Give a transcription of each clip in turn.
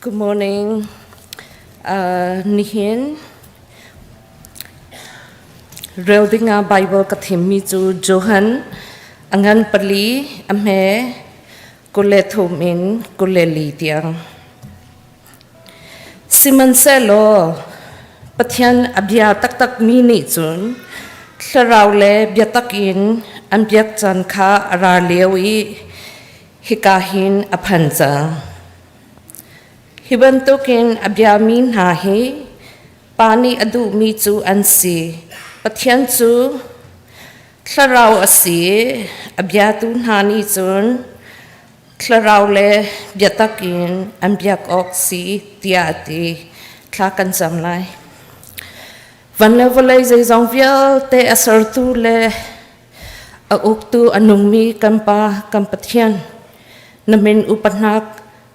Good morning. Nihin rel dingah Bible ka thimmi cu Johan a ngan pali a hme 23 in 24 tiang. Sihmanhsehlaw Pathian a bia taktakmi nih cun thlarau le biatak in an biak caan kha a ra lio i hika hin a phan cang. Hi bantukin a biami hna hi Pa nih a duhmi cu an si. Pathian cu thlarau a si i a biatu hna nih cun thlarau le biatak in an biak awk si tiah a ti. Thla kan cam lai. Van le vawlei zeizong vialte a sertu le a uktu a nungmi kan Pa, kan Pathian, na min upatnak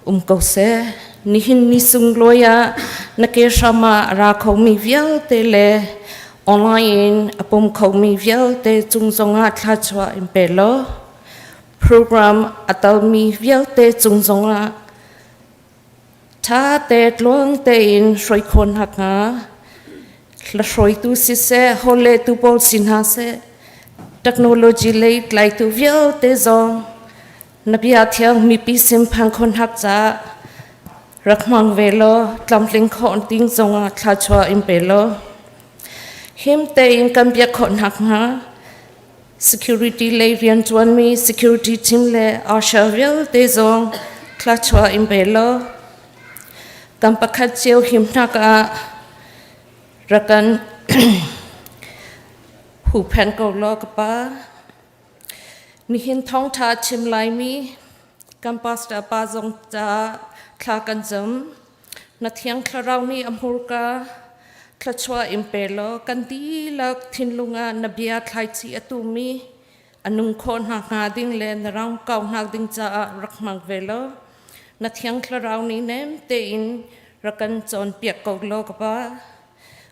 um ko seh. Nihin ni sunglawi ah na ke hram ah a ra khomi vialte le online in a pum khomi vialte cung zongah thluachuah in pe law program a talmi vialte cung zongah ṭha te tluang tein hruai khawh hna hnga hla hruaitu siseh hawlehtu pawl si hna seh technology lei tlaitu vialte zong Na bia thiang mipi sim phang khon hak ca rak hmang ve law tlamtling khawh ding zongah thluachuah in pe law him tein kan biak khawh hnak hnga security lei rian ṭuanmi security team le usher vialte zong thluachuah in pe law kan pakhat cio him hnak ah rakan huhphenh ko law ka pa. Nihin thawngṭha a chim laimi kan pastor pa zong caah thla kan cam. Na Thiang Thlarau nih a hmurka thluachuah in pe law kan dihlak thinlung ah na bia thlaici a tumi a nung khawh hna hnga ding le na ram kau hna ding caah rak hmang ve law na Thiang Thlarau nih nem tein rak kan cawnpiak ko law ka Pa.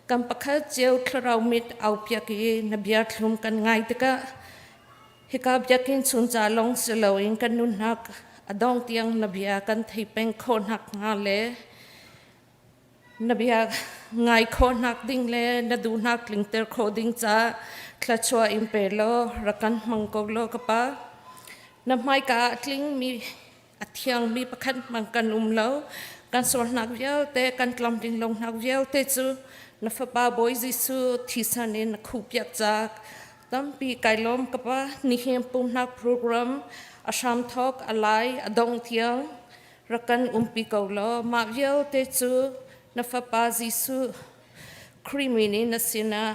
Kan pakhat cio thlarau mit au piak i na bia thlum kan ngai tikah hika biakinn chung ca lawng si loin kan nunnak a dong tiang na bia kan thei peng khawh nak hnga le na bia ngai khawh nak ding le na duhnak tlingter khawh ding ca thluachuah in pe law rak kan hmang ko law ka pa. Na hmaika ah a tlingmi a thiangmi pakhat hmang kan um lo. Kan sualnak vialte, kan tlamtling lonak vialte cu na fapa Bawi Jesuh thisan in na khuhpiak caak. Tampi kai lawm ka pa, nihin pumhnak program a hramthawk, a lai, a dong tiang rak kan umpi ko law mah vialte cu na fapa Jesuh Khrih min in na sinah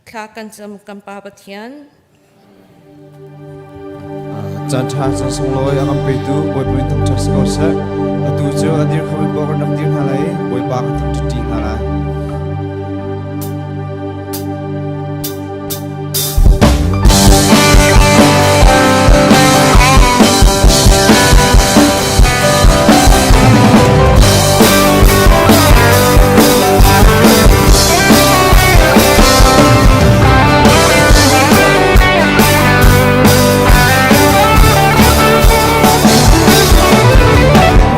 thla kan cam kan Pa Pathian. Caan ṭha caan sunglawi a kan petu Bawipa min thangṭhat si ko seh. Atu cu a dir khomi paoh kan rak dir hna lai i Bawipa kan thangṭhat ṭi hna lai.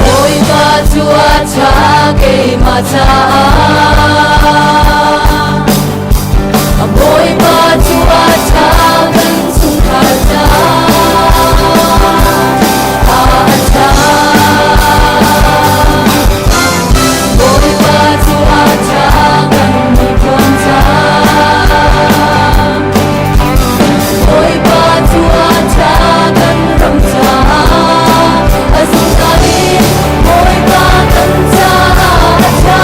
Bawipa cu a ṭha keimah caah Bawipa cu a ṭha kan chungkhar caah a ṭha. Bawipa cu a ṭha kan miphun caah Bawipa cu a ṭha kan ram caah a zungzal in Bawipa kan caah a ṭha.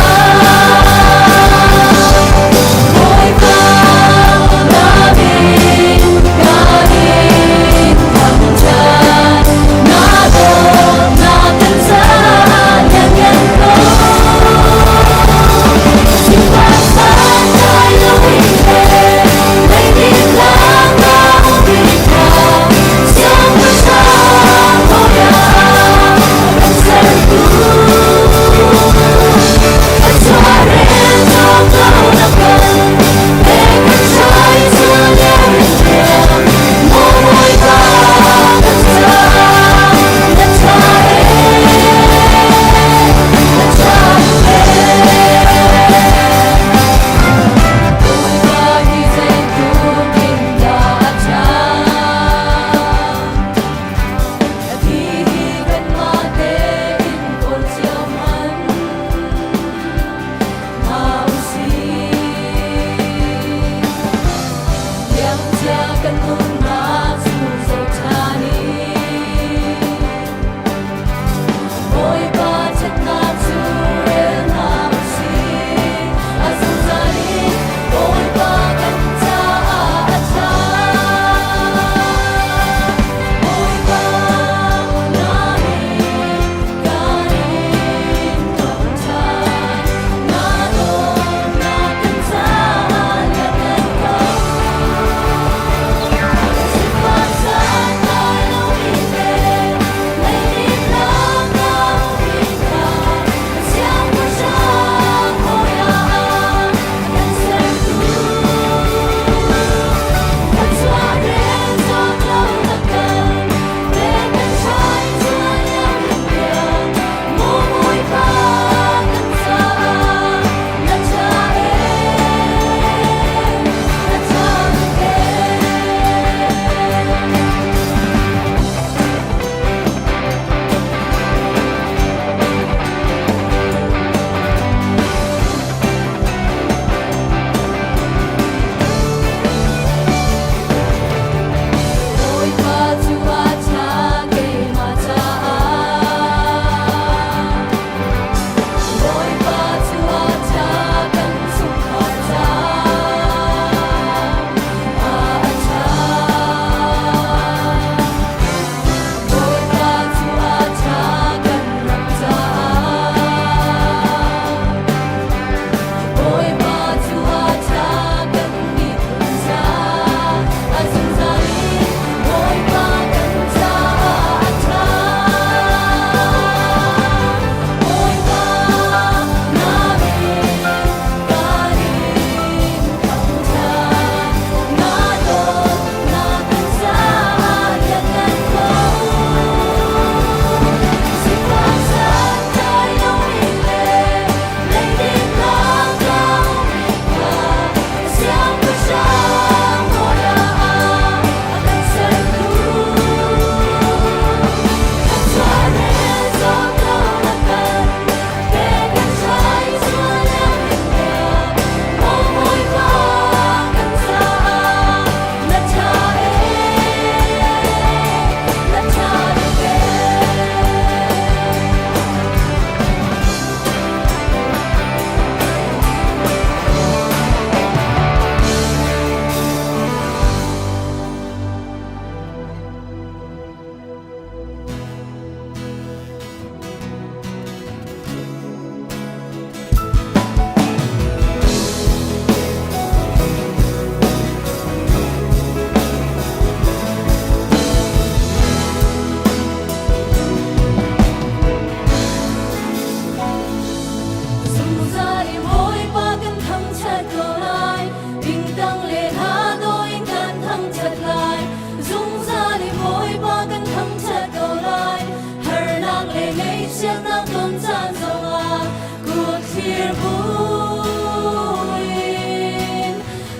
thlir buin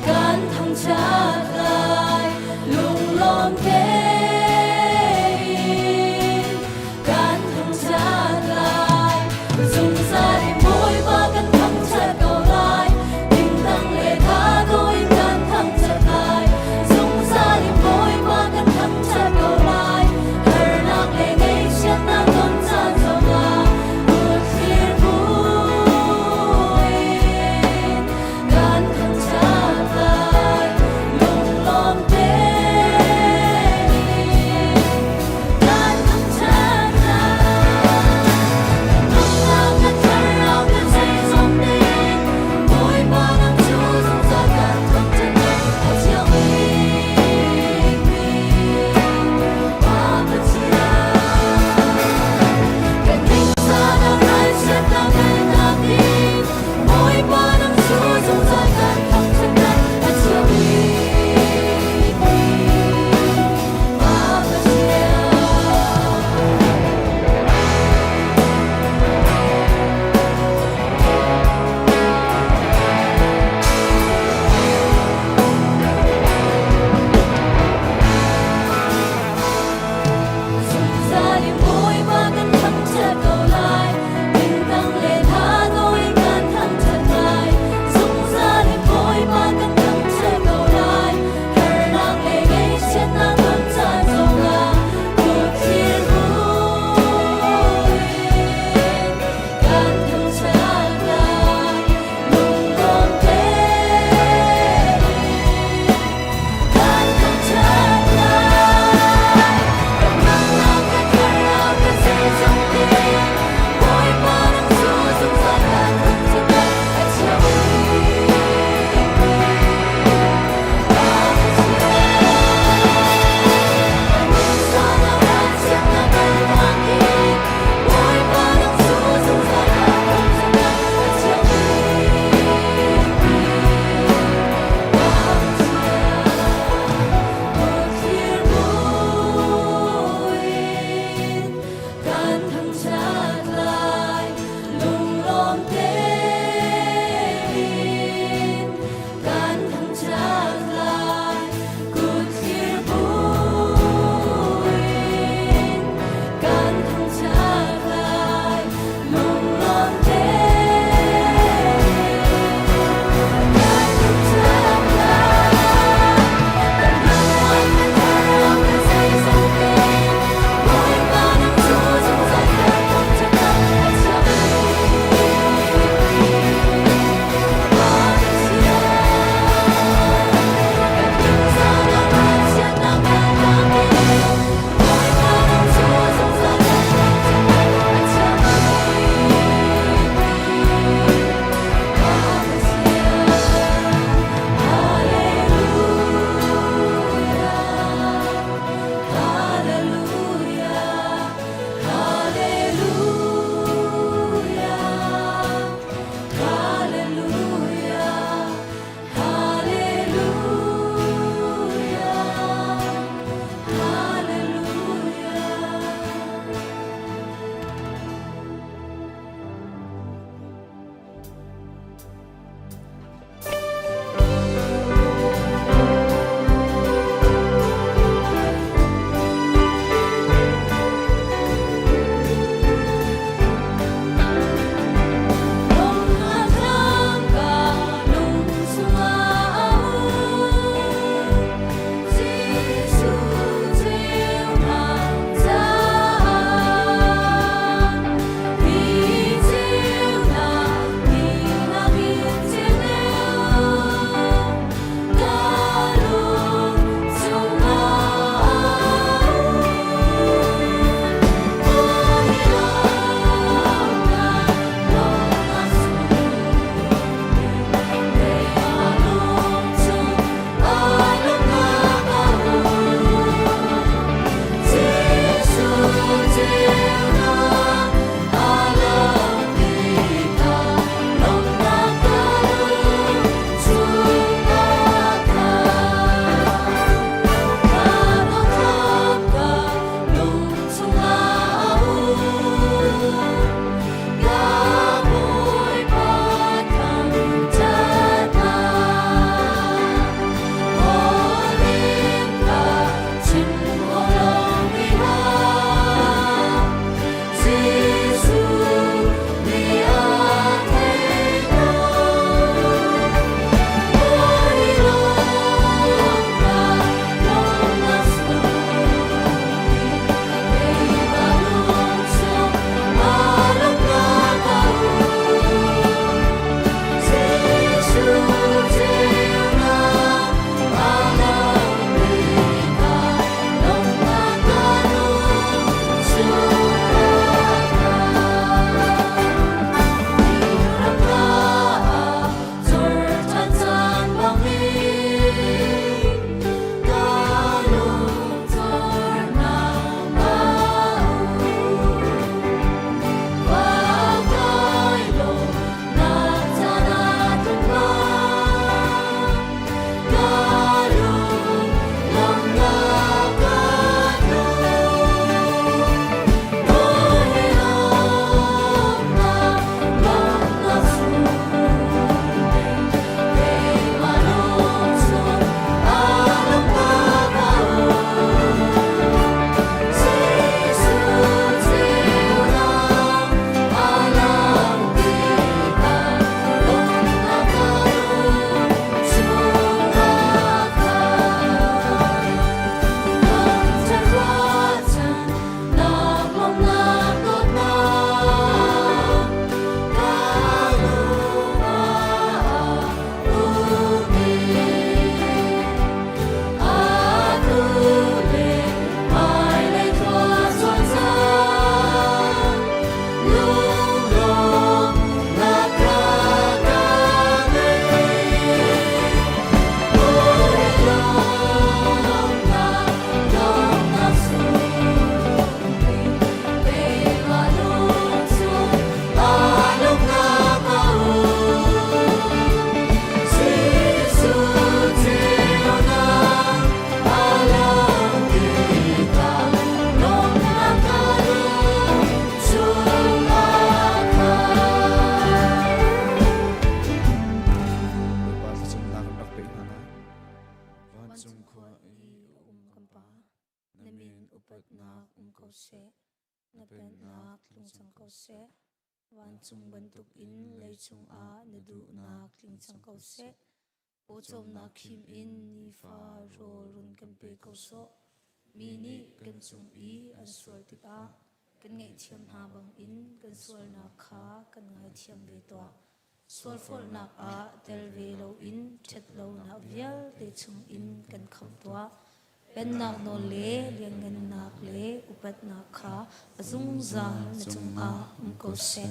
kan thangṭhat lai. Lunglawm tein kan thangṭhat lai. Zungzal in Bawipa kan thangṭhat ko lai. Tingtang le thato in kan thangṭhat lai. Zungzal in Bawipa kan thangṭhat ko lai. Harnak le ngaihchiatnak ton caan zongah kut thlir buin. seh. Vancung bantukin leicung ah na duhnak tling cang ko seh. Pawcawmnak khim in nifa rawl run kan pe ko sawh. Mi nih kan cung i an sual tikah kan ngaihthiam hna bangin kan sualnak kha kan ngaithiam ve tuah. Sualforhnak ah tel ve loin ṭhatlonak vialte chungin kan khamh tuah. Pennak nawl le lianngannak le upatnak kha a zungzal na cungah um ko seh.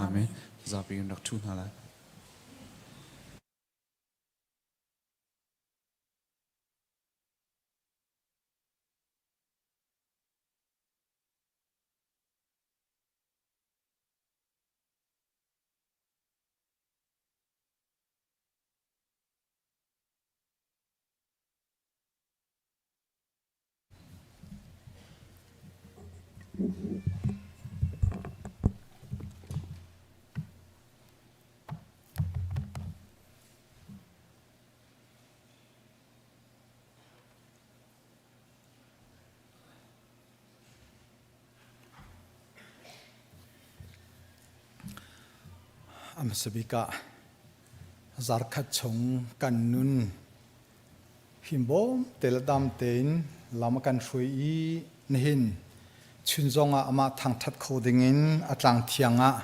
Amen. Zapi in rak ṭhu hna lai. A hmasa bik ah zarkhat chung kan nun himbawm te le dam tein lam a kan hruai i nihin chun zong ah amah thangṭhat kho dingin a tlang thiang ah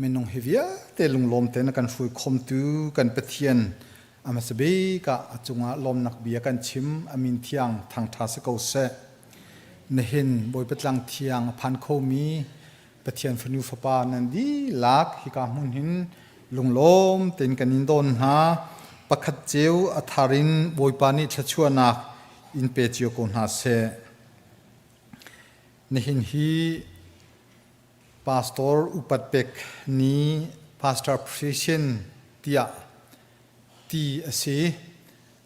minung hi vialte lunglawm tein a kan hruai khomtu kan Pathian a hmasa bik ah a cungah lawmnak bia kan chim. A min thiang thangṭha si ko seh. Nihin Bawipa tlang thiang a phan khomi Pathian fanu fapa nan dihlak hika hmun hin lunglawm tein kan in dawn hna. Pakhat ceu a thar in Bawipa nih thluachuahnak in pe cio ko hna seh. Nihin hi Pastor upat pek ni Pastor Appreciation tiah ti a si.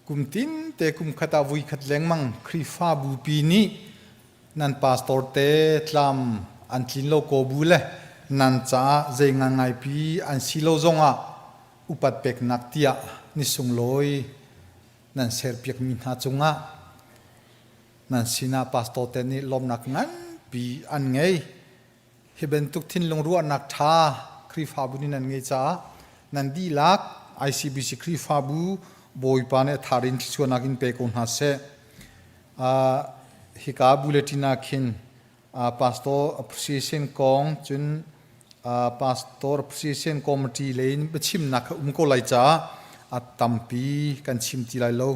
Kum tin te kum khat ah vui khat lengmang Khrihfabu pi nih nan pastor te tlam an tlin lo ko bu le nan caah zei ngai pi an si lo zongah upat peknak tiah ni sunglawi nan serpiak mi hna cungah nan sinah pastor te nih lawmnak nganpi an ngei. Hi bantuk thinlung ruahnak ṭha Khrihfabu nih nan ngei caah nan dihlak ICBC Khrihfabu Bawipa nih a thar in thluachuahnak in pe ko hna seh. Uh, hika bulletin ah khin uh, pastor appreciation kong cun uh, pastor appreciation committee lei in biachimnak kha um ko lai caah a tampi kan chim ti lai lo.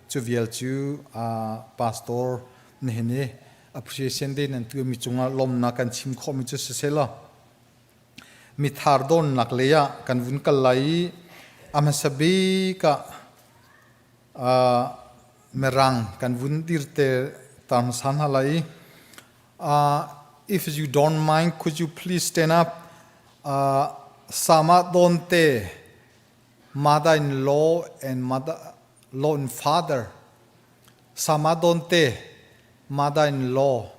Cu vial cu uh, pastor nihin i appreciation day nan tuahmi cungah lawmnak kan chim khawhmi cu siseh law mithar dawnnak lei ah kan vun kal lai i a hmasa bik ah mirang kan vun dir te ta hmasa hna lai i if you don't mind, could you please stand up? Sama Donte, mother-in-law and mother-law and father. Sama Donte, mother-in-law.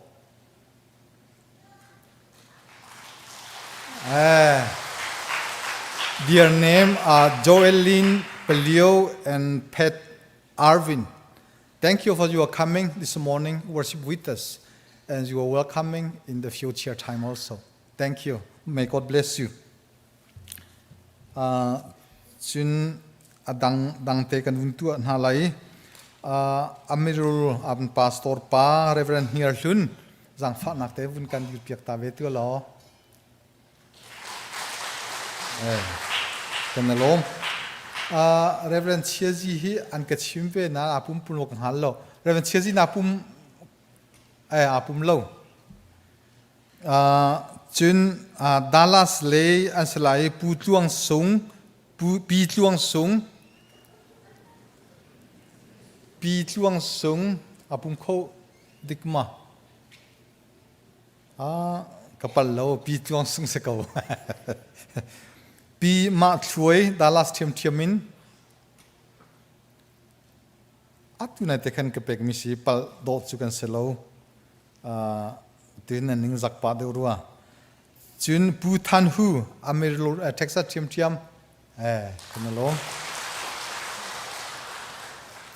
Eh, their name are Joelyn Pelio and Pat Arvin. Thank you for your coming this morning, worship with us, and you are welcoming in the future time also. Thank you. May God bless you. Cun a dang dangte kan vun tuah hna lai. Amirul an pastor pa Reverend Hniar Hlun zaangfahnak te vun kan dirpiak ta ve tu law. Kan na lawm. Reverend Chiazi hi an ka chim ve na a pum pum ka hngal lo. Reverend Chiazi na pum eh a pum lo. Cun Dallas lei an si lai i Pu Tluang Sung, Pu Pi Tluang Sung, Pi Tluang Sung a pum kho dik ma? Ah, ka pal lo, Pi Tluang Sung si ko. Pi Mah Thluai, Dallas ṭhiamṭhiam in atu nai te khan ka pekmi si pal dawh cu kan si lo. Tuin nan ning zak pah deuh rua. Cun Pu Than Hu, Amarillo, Texas ṭhiamṭhiam, eh, kan lo.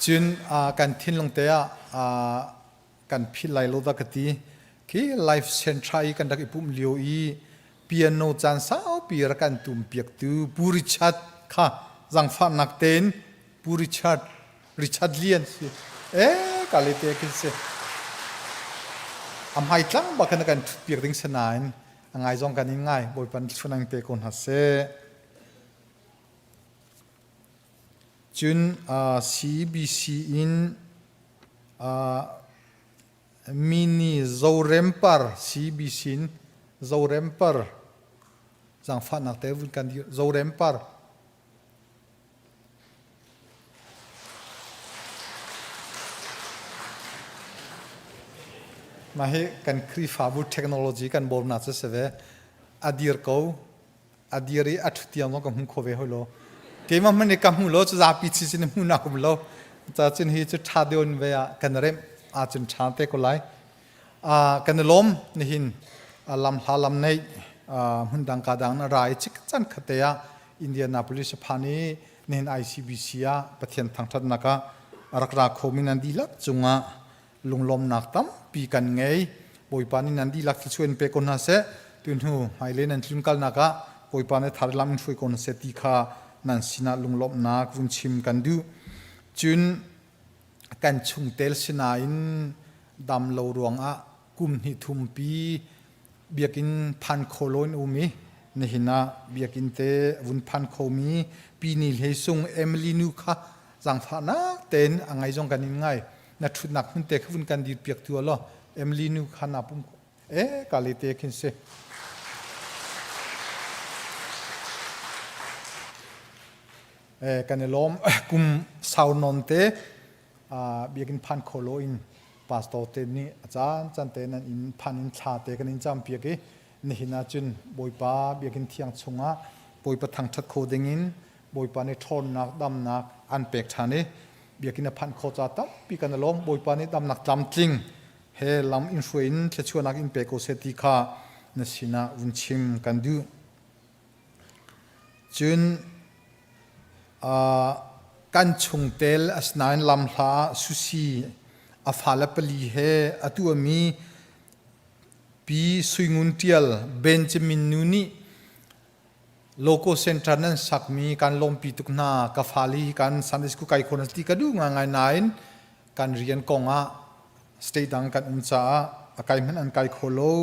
Cun kan thinlung te ah kan phil lai lo da ka ti. Khi life centra i kan rak i pumh lio i piano caan saupi rak kan tum piaktu Pu Richard kha zangfahnak tein Pu Richard Richard Lian si eh ka le te khin si a hmai tlang bak khan kan thut piak ding sanain a ngai zong kan in ngai Bawipa thunang pe ko hna seh. Cun CBC in Mini Zorempar CBC in Zorempar zaangfahnak te vun kan dir Zorempar Mah hi kan Khrihfabu technology kan bawmnak cu si ve. A dir ko. A dir i a ṭhut tiang zong ka hmu kho ve hoi lo. Keimah hmanh nih ka hmu lo cu zapi chi sin hmu nak um lo. Ca cun hi cu ṭha deuh in ve ah kan remh ahcun ṭha te ko lai. Kan i lawm nihin lam hla lam neih hmundang ka dang na ra i chik chan khate ah Indianapolis a phan i nihin ICBC ah Pathian thangṭhatnak ah a rak ra khomi nan dihlak cungah lunglawmnak tampi kan ngei. Bawipa nih nan dihlak thluachuah in pe ko hna seh. Tuhnu hmailei nan tlunkalnak ah Bawipa nih thar lam in hruai ko hna seh ti kha nan sinah lunglawmhnak vun chim kan duh. Cun kan chungtel sinain dam lo ruangah kum hnih thumpi biakinn phan kho loin um i nihin ah biakinn te vun phan khomi Pi Ni Hlei Sung Emily nu kha zaangfahnak tein a ngai zong kan in ngai na ṭhutnak hmun te kha vun kan dir piak tu law Emily nu kha na pum e ka le te khin si kan i lawm kum sau non te biakinn phan kho lo in pastor te nih a caan caan te nan inn phan in thla te kan in cam piak i nihin ah cun Bawipa biakinn thiang chungah Bawipa thangṭhat kho dingin Bawipa nih ṭhawnnak damnak an pek ṭhan i biakinn a phanh kho ca tampi kan i lawm. Bawipa nih damnak tlamtling he lam in hruai in thluachuahnak in pe ko seh ti kha na sinah vun chim kan duh. Cun kan chungtel asinain lamhla ah Susi a fale pali he a tuahmi Pi Sui Ngun Ṭial Benjamin nu nih Loco Center nan sakmi kan lawmpi tuk hna. Ka fale hi kan Sunday School kai khawh ti ka duh ngaingai nain kan rian kong ah state dang kan um caah a kai hmanh an kai kho lo.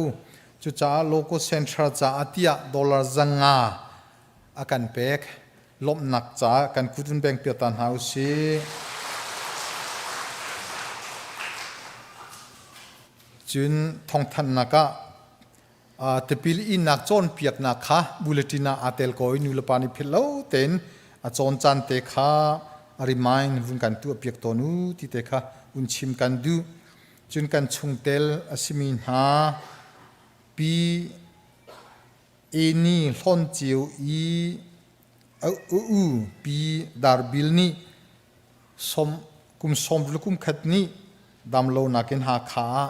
Cucaah Loco Center caah tiah dollar 500 a kan pek. Lawmhnak caah kan kut vun beng piak ta hna usih. Cun thawngthanhnak ah tipil innak cawnpiaknak kha bulletin ah aa tel ko i nulepa nih philh lo tein a cawn caan te kha a remind vun kan tuahpiak tawn u ti te kha vun chim kan duh. Cun kan chungtel a simi hna pi Eni Hlawn Ceu i a u pi Dar Bil nih som kum sawm le kum khat nih damlonak in Hakha ah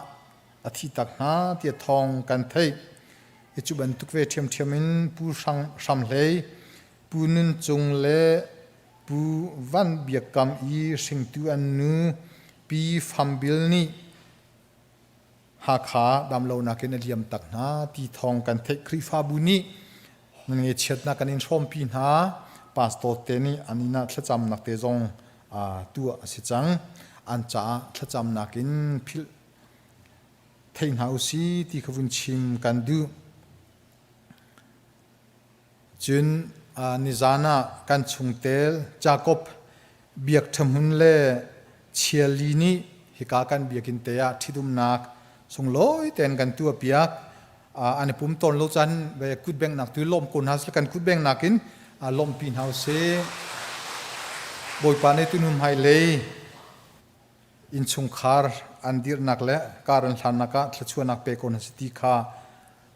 a thi tak hna tiah thawng kan theih. Hi cu bantuk ve ṭhiamṭhiam in Pu Hrang Hram Hlei, Pu Nun Cung le Pu Van Biak Kam i hringtu an nu Pi Fam Bil nih Hakha damlonak in a liam tak hna ti thawng kan theih. Khrihfabu nih nan ngechiatnak kan in hrawmpi hna. Pastor te nih an inn ah thlacamnak te zong tuah a si cang. An caah thlacamnak in philh thei hna usi ti kha vun chim kan duh. Cun nizan ah kan chungtel Jakob Biak Ṭha Hmun le Chiali nih hika kan biakinn te ah ṭhitumnak sunglawi tein kan tuahpiak. An i pum tawn lo caan ve kutbengnak tu lawm ko hna seh kan kutbengnak in lawmhpi hna usih. Bawipa nih tunu hmailei innchungkhar an dirhnak le kar an hlannak ah thluachuahnak pe ko hna seh ti kha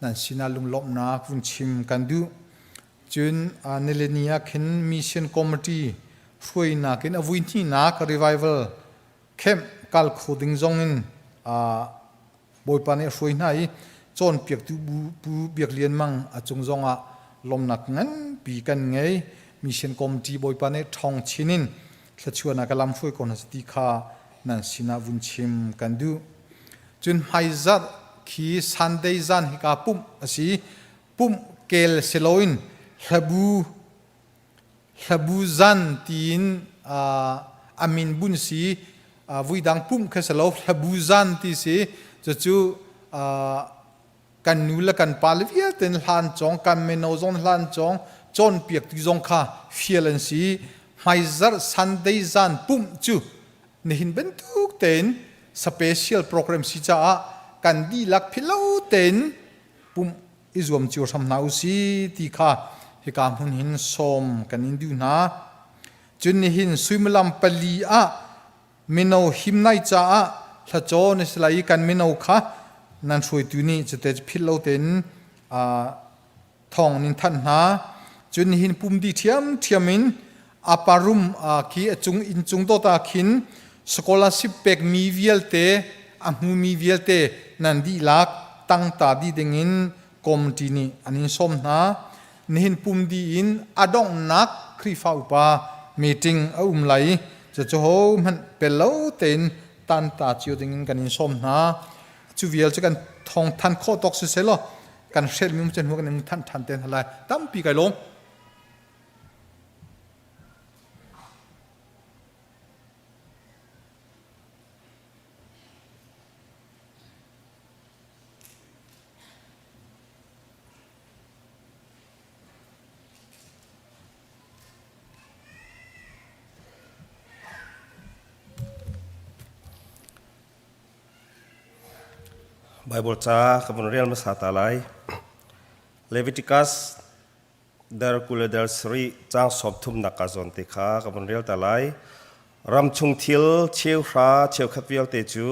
nan sinah lunglawmhnak vun chim kan duh. Cun nilini ah khin Mission Committee hruainak in a vui hnihnak revival camp kal kho ding zong in Bawipa nih a hruai hna i cawnpiaktu Pu Biak Lian Mang a cung zong ah lawmnak nganpi kan ngei. Mission Committee Bawipa nih ṭhawng chin in thluachuahnak a lam hruai ko hna seh ti kha nan sinah vun chim kan duh. Cun hmaizarh khi Sunday zan hika pumh a si. Pumh kel si loin hlabu hlabu zan tiin a min bun si vuidang pumh kha si lo hlabu zan ti si cucu kan nu le kan pa le vialte in hlan cawng kan mino zong hlan cawng cawnpiaktu zong kha fial an si hmaizarh Sunday zan pumh cu nihin bantuk tein special program si caah kan dihlak philo tein pumh i zuam cio hram hna u si ti kha hika hmun hin sawm kan in duh hna. Cun nihin suimilam pali ah mino himnai caah hlacaw na si lai i kan mino kha nan hruaitu nih cute philh lo tein thawng nin thanh hna. Cun nihin pum di ṭhiamṭhiam in aparum khi a cung inn cung dot ah khin scholarship pekmi vialte a hmumi vialte nan dihlak tangta dih dingin committee nih an in sawm hna. Nihin pum dih in a donghnak Khrihfa upa meeting a um lai i cucu hohmanh pel lo tein tanta cio dingin kan in sawm hna. Cu vial cu kan thawng than khawh tawk siseh law kan hrelmi um cun hnu kan in thanh ṭhan te hna lai. Tampi kai lawm. Bible ca ka vun rel hmasa ta lai. Leviticus Dar 20 le dar 7 caang 30nak ka zawn te kha ka vun rel ta lai. Ram chung thil cheuhra cheukhat vialte cu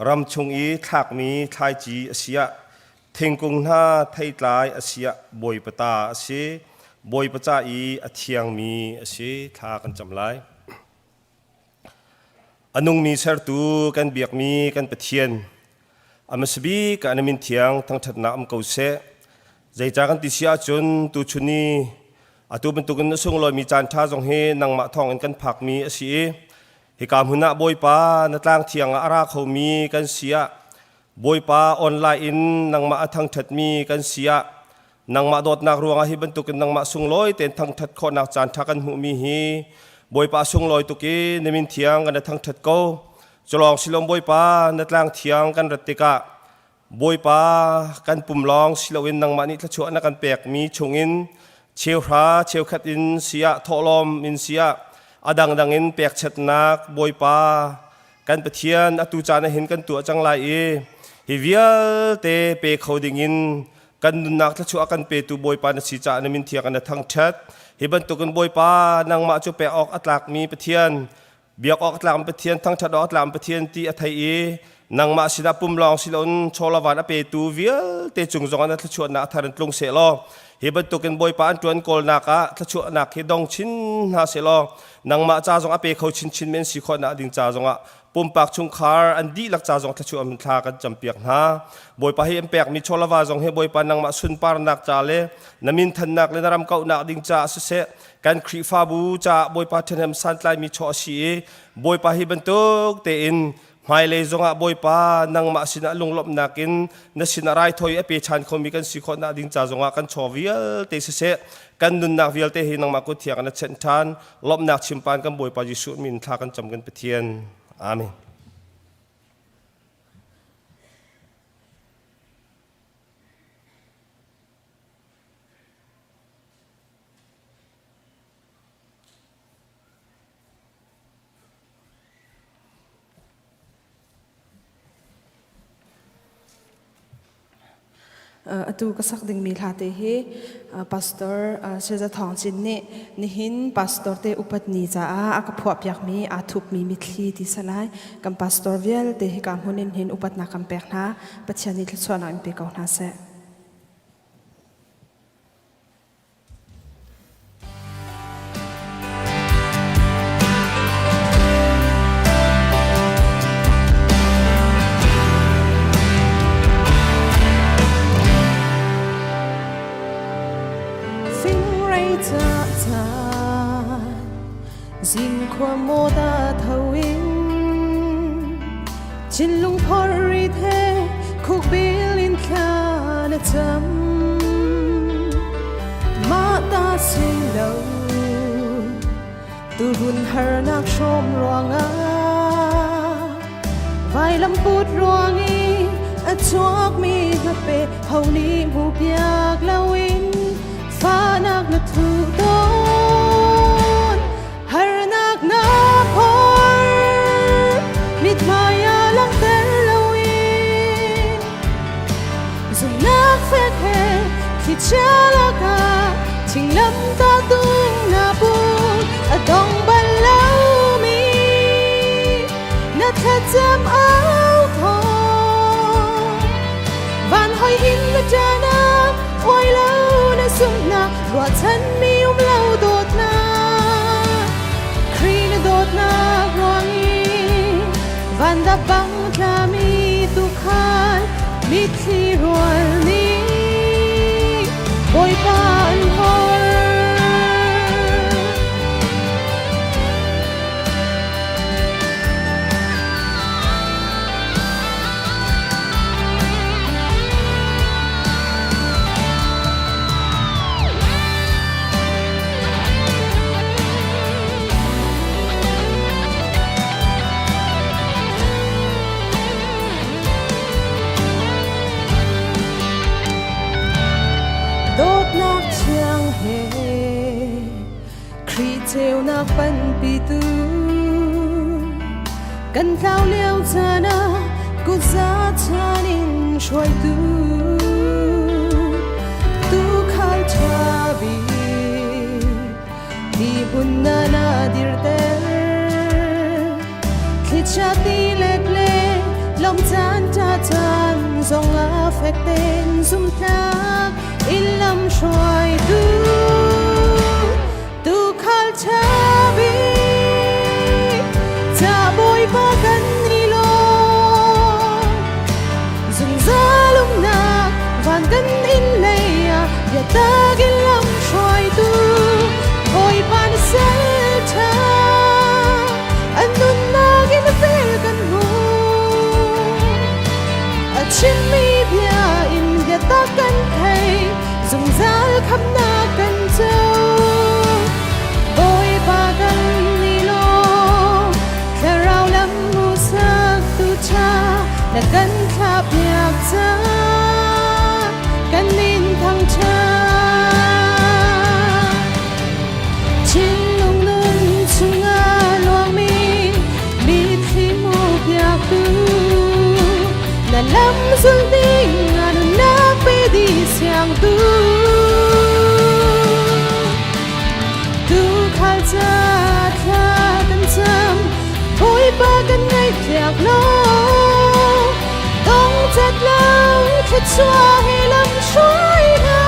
ram chung i thlakmi thlaici a si ah thingkung hna theitlai a si ah Bawipa ta a si. Bawipa ca i a thiangmi a si. Thla kan cam lai. A nungmi sertu kan biakmi kan Pathian, a hmasabik ah na min thiang thangṭhatnak um ko seh. Zeicah kan ti si ahcun tuchun i atu bantukin a sunglawimi caanṭha zong hi nangmah thawngin kan phakmi a si i hika hmun ah Bawipa na tlang thiang ah a ra khomi kan si ah Bawipa online in nangmah a thangṭhatmi kan si ah Nangmah dawtnak ruangah hi bantukin nangmah sunglawi tein thangṭhat khawhnak caanṭha kan hmuhmi hi Bawipa sunglawi tuk i na min thiang kan i thangṭhat ko. Culawng silom Bawipa na tlang thiang kan rat tikah Bawipa kan pum lawng si loin nangmah nih thluachuah na kan pekmi chungin cheuhra cheukhat in siah thawhlawm in siah a dangdang in pekchatnak Bawipa kan Pathian atu caan ah hin kan tuah cang lai i hi vialte pe kho dingin kan nunnak thluachuah kan petu Bawipa na si caah na min thiang in na thangṭhat. Hi bantukin Bawipa nangmah cu pek awk a tlakmi Pathian, biak awk a tlakmi Pathian, thangṭhat awk a tlakmi Pathian ti a thei i nangmah sinah pum lawng si loin chawlavan a petu vialte cung zongah na thluachuahnak a thar in tlung seh law hi bantukin Bawipa an ṭuan kawlnak ah thluachuahnak hi dong chin hna seh law nangmah ca zong a pe kho chinchin men si khawhnak ding ca zongah pumpak chungkhar an dihlak ca zong thluachuah in thla kan campiak hna. Bawipa hi an pekmi chawlava zong hi Bawipa nangmah sunparnak ca le na min thannak le na ram kauhnak ding caah siseh kan Khrihfabu caah Bawipa ṭhahnem santlaimi chaw a si i Bawipa hi bantuk tein hmailei zongah Bawipa nangmah sinah lunglawmhnak in na sinah raithawi a pe ṭhan khomi kan si khawhnak ding ca zongah kan chaw vialte siseh kan nunnak vialte hi nangmah kut thiang in na chenh ṭhan lawmhnak chimpan kan Bawipa Jesuh min thla kan cam kan Pathian. Amen. Atu ka sak dingmi hla te hi Pastor Saya Thawng Cin nih nihin pastor te upat ni caah a ka phuahpiakmi aa thupmi mitthli ti salai kan pastor vialte hika hmun in hin upatnak kan pek hna. Pathian nih thluachuahnak in pe ko hna seh. Fingrei ca caan zingkhua maw ta tho in thinlung phor rit he khukbil in thla na cam. si lo Turun harnak hrawm ruangah Vailam put ruang i a chuakmi hmape ho nih hmu piak loin fahnak na thuh tawn harnak na phor mithmai ah langhter loin Zumhnak fek he thlichia lakah thinglam ta tung na put a dong bal lomi na thlacam au thawng van hoi in na ṭanak uai lo na sumnak ruahchanmi um lo dawtnak Khrih na dawtnak ruang i van da bang tlami tukhal mitthli rual nih Bawipa an hor. Dawtnak thiang he Khrih ceunak panpitu kan tlau lio caan ah kutza chan in hruaitu tuukhal ṭha bik Hi hmun na na dirter Thlichia ti let le lom caan ṭha caan zong ah fek tein zumhnak in lam hruaitu tuukhal ṭha bik ca Bawipa kan i lawm zungzal umnak van kan inn lei ah biatak in lam hruaitu Bawipa na sal ṭha an nunnak in vel kan hmu a chimmi bia in biatak kan thei zungzal khamnak kan co Bawipa kan i lawm thlarau lam hmuhsak tu ṭha na kan thlahpiak cang kan in thangṭhat Thinlung nun chungah luangmi mitthli hmuhpiaktu na lam zul ding a nunnak pe dih siangtu Tuukhal ca thla kan cam Bawipa kan ngaihpiak law dong cat lo thluachuah he lam hruai hna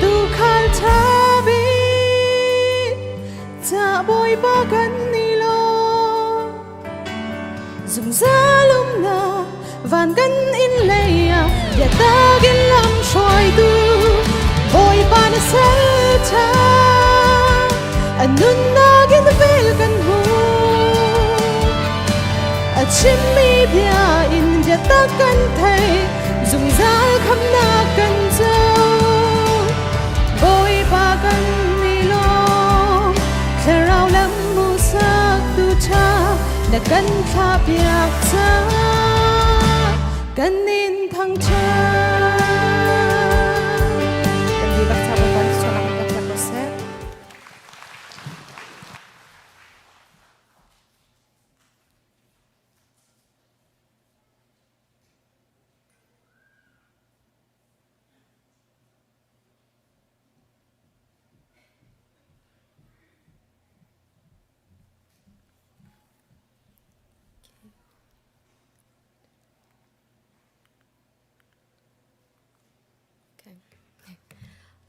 Tuukhal ṭha bik ca Bawipa kan i lawm zungzal umnak van kan inn lei ah biatak in lam hruaitu Bawipa na sal ṭha a nunnak in vel kan hmu a chimmi bia in biatak kan thei zungzal khamnak kan co Bawipa kan i lawm thlarau lam hmuhsak tu ṭha na kan thlahpiak caah kan in thangṭhat. Kan dihlak ca Bawipa nih sualnak kan piak ko seh.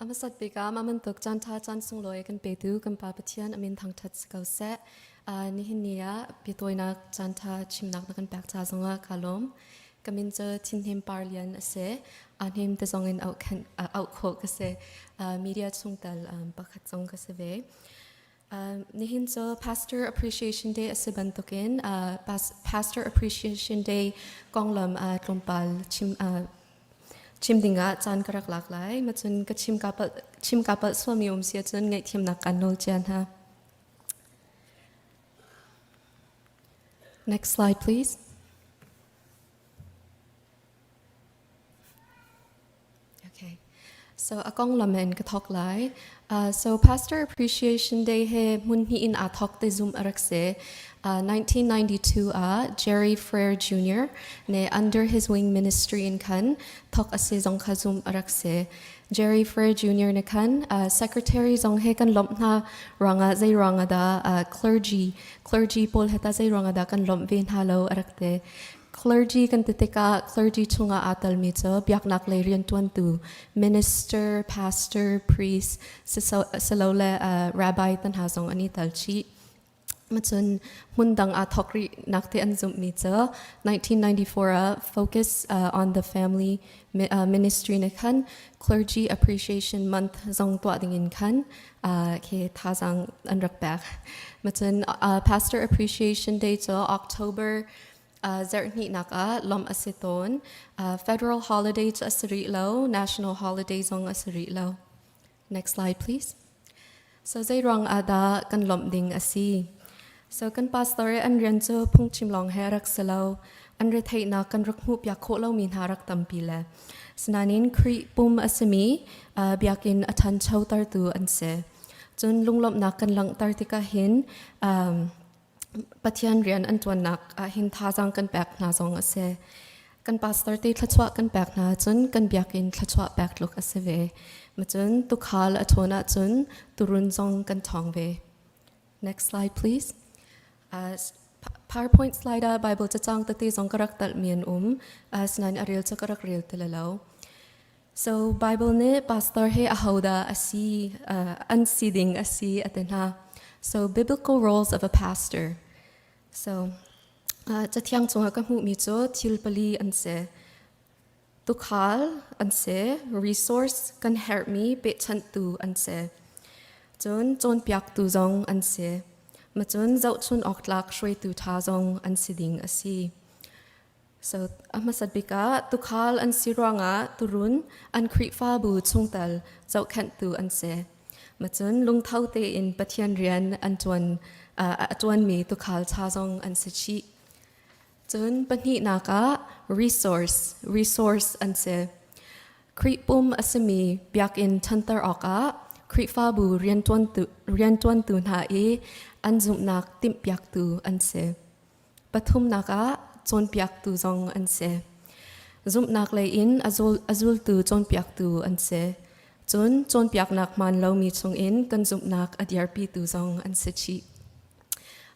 A hmasat bik ah mah bantuk caan ṭha caan sunglawi kan petu kan Pa Pathian a min thangṭhat si ko seh. Nihin ni ah biatawinak caan ṭha chimnak na kan pek ca zongah kaa lawm. Ka min cu Thinhnem Par Lian a si. Aa hnem te zong in auh khawh ka si. Media chungtel pakhat zong ka si ve. Nihin cu Pastor Appreciation Day a si bantukin Pastor Appreciation Day konglam tlawmpal chim. Chim dingah caan ka rak lak lai. Macun ka chim ka palh chim ka palh suami um si ahcun ngaihthiamnak kan nawl cia hna. Next slide, please. Okay. So a konglam in ka thok lai. So Pastor Appreciation Day he hmun hnih in aa thok te zum a rak si. 1992 ah Jerry Freire Jr. ne Under His Wing Ministry in khan thok a si zong kha zum a rak si. Jerry Freire Jr. ne khan secretary zong he kan lomh hna ruangah zei ruangah dah clergy clergy pawl he ta zei ruangah dah kan lomh ve hna lo a rak ti. Clergy kan ti tikah clergy chungah aa telmi cu biaknak lei rianṭuantu minister, pastor, priest, silole rabbi te hna zong an i tel chih. Cun hmun dang aa thawk rih nak te an zumhmi cu 1994 ah Focus on the Family Ministry nih khan Clergy Appreciation Month zong tuah dingin khan khi thazaang an rak pek. Cun Pastor Appreciation Day cu October zarhhnihnak ah lawmh a si tawn. Federal holiday cu a si rih lo, national holiday zong a si rih lo. Next slide please. So zeiruang ah dah kan lawmh ding a si? So kan pastor i an rian cu phungchim lawng he rak si lo. An retheihnak kan rak hmuh piak khawh lomi hna rak tampi le. Sinain Khrih pum a simi biakinn a ṭhanchotertu an si. Cun lunglawmhnak kan langhter tikah hin um, Pathian rian an ṭuannak ahhin thazaang kan pek hna zong a si. Kan pastor te thluachuah kan pek hna cun kan biakinn thluachuah pek tluk a si ve. Macun tukhal a ṭhawn ahcun turun zong kan ṭhawng ve. Next slide please. PowerPoint slide ah Bible cacang tete zong ka rak talhmi an um. Asinain a rel cu ka rak rel ti lo. So Bible nih pastor hi ahodah a si an si ding a si a ti hna. So biblical roles of a pastor. So cathiang cungah ka hmuhmi cu thil pali an si. Tukhal an si, resource kan herhmi pehchanhtu an si. Cun cawnpiaktu zong an si. Macun zohchun awk tlak hruaitu ṭha zong an si ding a si. So a hmasat bik ah tukhal an si ruangah turun an Khrihfabu chungtel zohkhenhtu an si. Macun lungtho tein Pathian rian an ṭuan a ṭuanmi tukhal ṭha zong an si chih. Cun pahnihnak ah resource resource an si. Khrih pum a simi biakinn ṭhanter awkah Khrihfabu rianṭuantu rianṭuantu hna i an zumhnak timhpiaktu an si. Pathumnak ah cawnpiaktu zong an si. Zumhnak lei in a zultu cawnpiaktu an si. Cun cawnpiaknak hmaan lomi chungin kan zumhnak a dirpitu zong an si chih.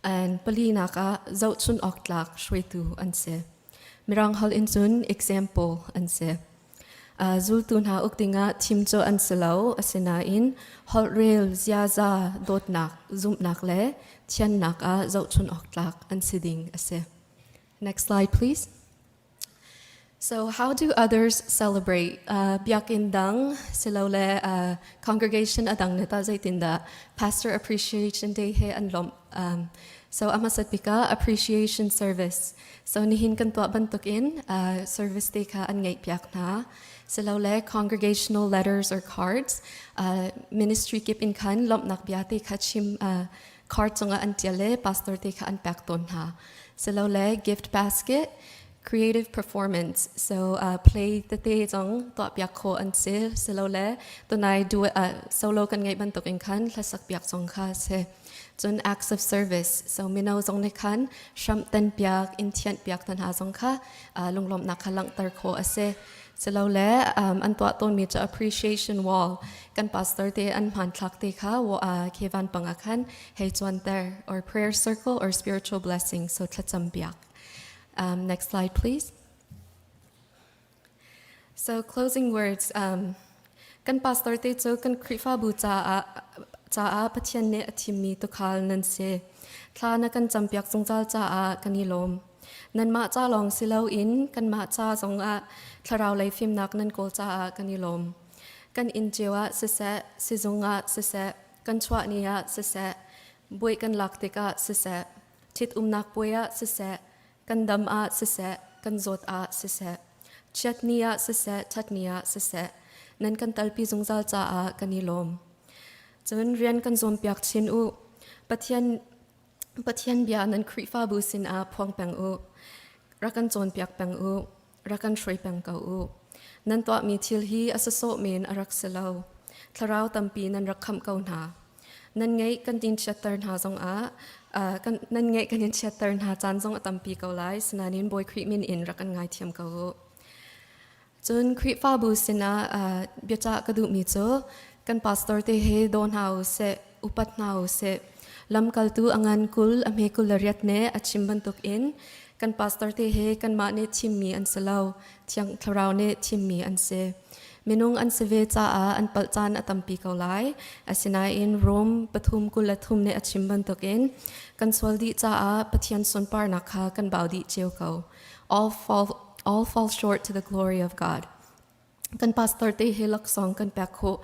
And palinak ah zohchun awk tlak hruaitu an si. Mirang holh in cun example an si. Zultu hna uk dingah thim cu an si lo, asinain holhrel, ziaza, dawtnak, zumhnak le thiannak ah zohchun awk tlak an si ding a si. Next slide, please. So how do others celebrate? Biakinn dang silole congregation adang ne ta zeitindah Pastor Appreciation Day he an lawmh. So a hmasat bik ah appreciation service. So nihin kan tuah bantukin service te kha an ngeihpiak hna. Silole congregational letters or cards ministry kip in khan lawmhnak bia te kha chim card cungah an tial le pastor te kha an pek tawn hna. Silole gift basket creative performance so play tete zong tuah piak kho an si silole tunai duet solo kan ngeih bantukin khan hlasak piak zong kha si. Cun acts of service so mino zong nih khan hramh ten piak in thianh piak hna hna zong kha lunglawmhnak kha langhter khawh a si. Silole an tuah tawnmi cu appreciation wall kan pastor te an hmanthlak te kha khi vanpang ah khan hei cuanter or prayer circle or spiritual blessing so thlacam piak. Next slide please. So closing words um, kan pastor te cu kan Khrihfabu caah caah Pathian nih a thimmi tukhal nan si. Thla na kan campiak zungzal caah kan i lawm. Nanmah ca lawng si loin kanmah ca zongah thlarau lei fimnak nan kawl caah kan i lawm. Kan inn cio ah siseh, sizung ah siseh, kan chuah ni ah siseh, buai kan lak tikah siseh, ṭhitumnak puai ah siseh, kan dam ah siseh, kan zawt ah siseh. Chiat ni ah siseh, ṭhat ni ah siseh, nan kan talpi zungzal caah kan i lawm. Cun rian kan zuampiak chin u. Pathian Pathian bia nan Khrihfabu sinah phuang peng u. Rak kan cawnpiak peng u. Rak kan hruai peng ko u. Nan tuahmi thil hi a sawsawh men a rak si lo. Thlarau tampi nan rak khamh ko hna. Nan ngeih kan tin chiatter hna zongah kan, nan ngeih kan in chiatter hna caan zong a tampi ko lai. Sinain Bawi Khrih min in rak kan ngaithiam ko u. Cun Khrihfabu sinah biacah ka duhmi cu kan pastor te he daw hna u sih, upat hna u sih. Lamkaltu a ngan 20 a hme 28 ne a chim bantuk in kan pastor te he kanmah nih thimmi an si lo, Thiang Thlarau nih thimmi an si. Minung an si ve caah an palh caan a tampi ko lai. Asinain Rom 3:23 nih a chim bantukin kan sual dih caah Pathian sunparnak kha kan bau dih cio ko. All fall short to the glory of God. Kan pastor te hi laksawng kan pek khawh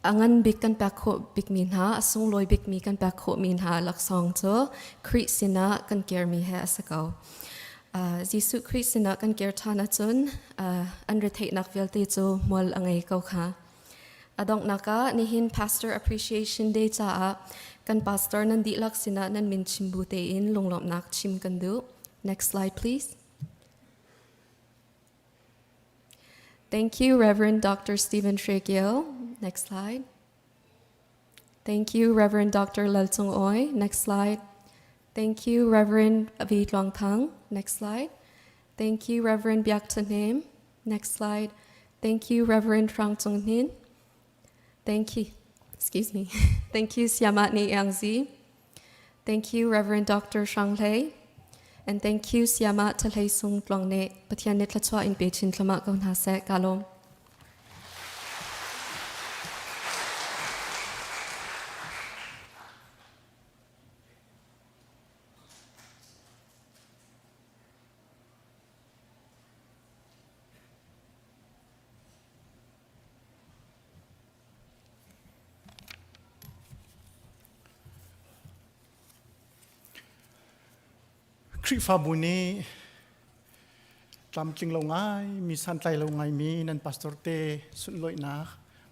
a ngan bik kan pek khawh bikmi hna a sunglawi bikmi kan pek khawhmi hna laksawng cu Khrih sinah kan kirmi he a si ko. Jesuh Khrih sinah kan kir ṭhan ahcun an retheihnak vialte cu hmual a ngei ko kha. A donghnak ah nihin Pastor Appreciation Day caah kan pastor nan dihlak sinah nan min chim bu tein lunglawmhnak chim kan duh. Next slide please. Thank you, Reverend Dr. Stephen Shregiel. Next slide. Thank you, Reverend Dr. Lal Chung Oi. Next slide. Thank you, Reverend Vi Luang Thang. Next slide. Thank you, Reverend Biak Chen Next slide. Thank you, Reverend Trang Chung Hin. Thank you. Excuse me. Thank you, Siamat Ni Yangzi. Thank you, Reverend Dr. Shang Hlei. And thank you, Siama Thalei Sung Tluang Ne. Pathian ne thluachuah in pe chin thlama ko hna seh. Ka lawm. Khrihfabu nih tlamtling lo ngai mi santlai lo ngai mi nan pastor te sunlawihnak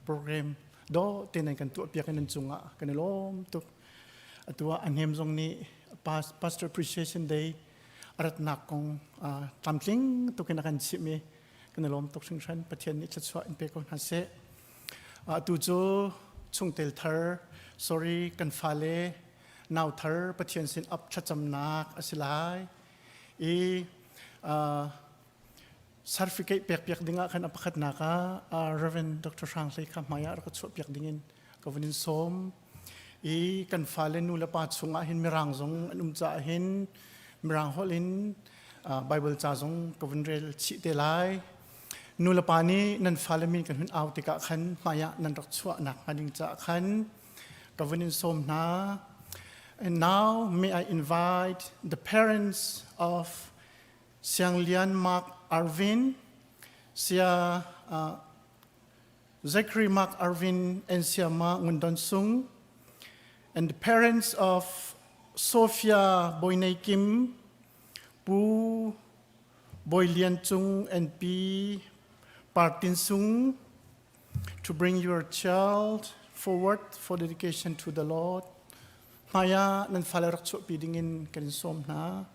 program dawh te nan kan tuahpiak i nan cungah kan i lawm tuk. Atu ah a hnem zong nih Pastor Appreciation Day a ratnak kong tlamtling tuk in a kan chimh i kan i lawm tuk hringhran. Pathian nih thluachuah in pe ko hna seh. Atu cu chungtel thar, sorry, kan fale nau thar Pathian sin ap thlacamnak a si lai. I certificate pek piak dingah khan a pakhatnak ah Reverend Dr. Hrang Hlei kha hmai ah rak chuah piak dingin ka vun in sawm. I kan fale nu le pa chungah hin mirang zong an um caah hin mirang holh in Bible ca zong ka vun rel chih te lai. Nu le pa nih nan fale min kan hun au tikah khan hmaiah nan rak chuahnak hnga ding caah khan ka vun in sawm hna. And now may I invite the parents of Siang Lian Mark Arvin, Sia Zachary Mark Arvin and Siama Ngundon Sung, and the parents of Sophia Boinei Kim, Pu Boi Lian Cung and Pi Partin Sung, to bring your child forward for dedication to the Lord. Hmaya nan fale rak chuahpi dingin kan in sawm hna.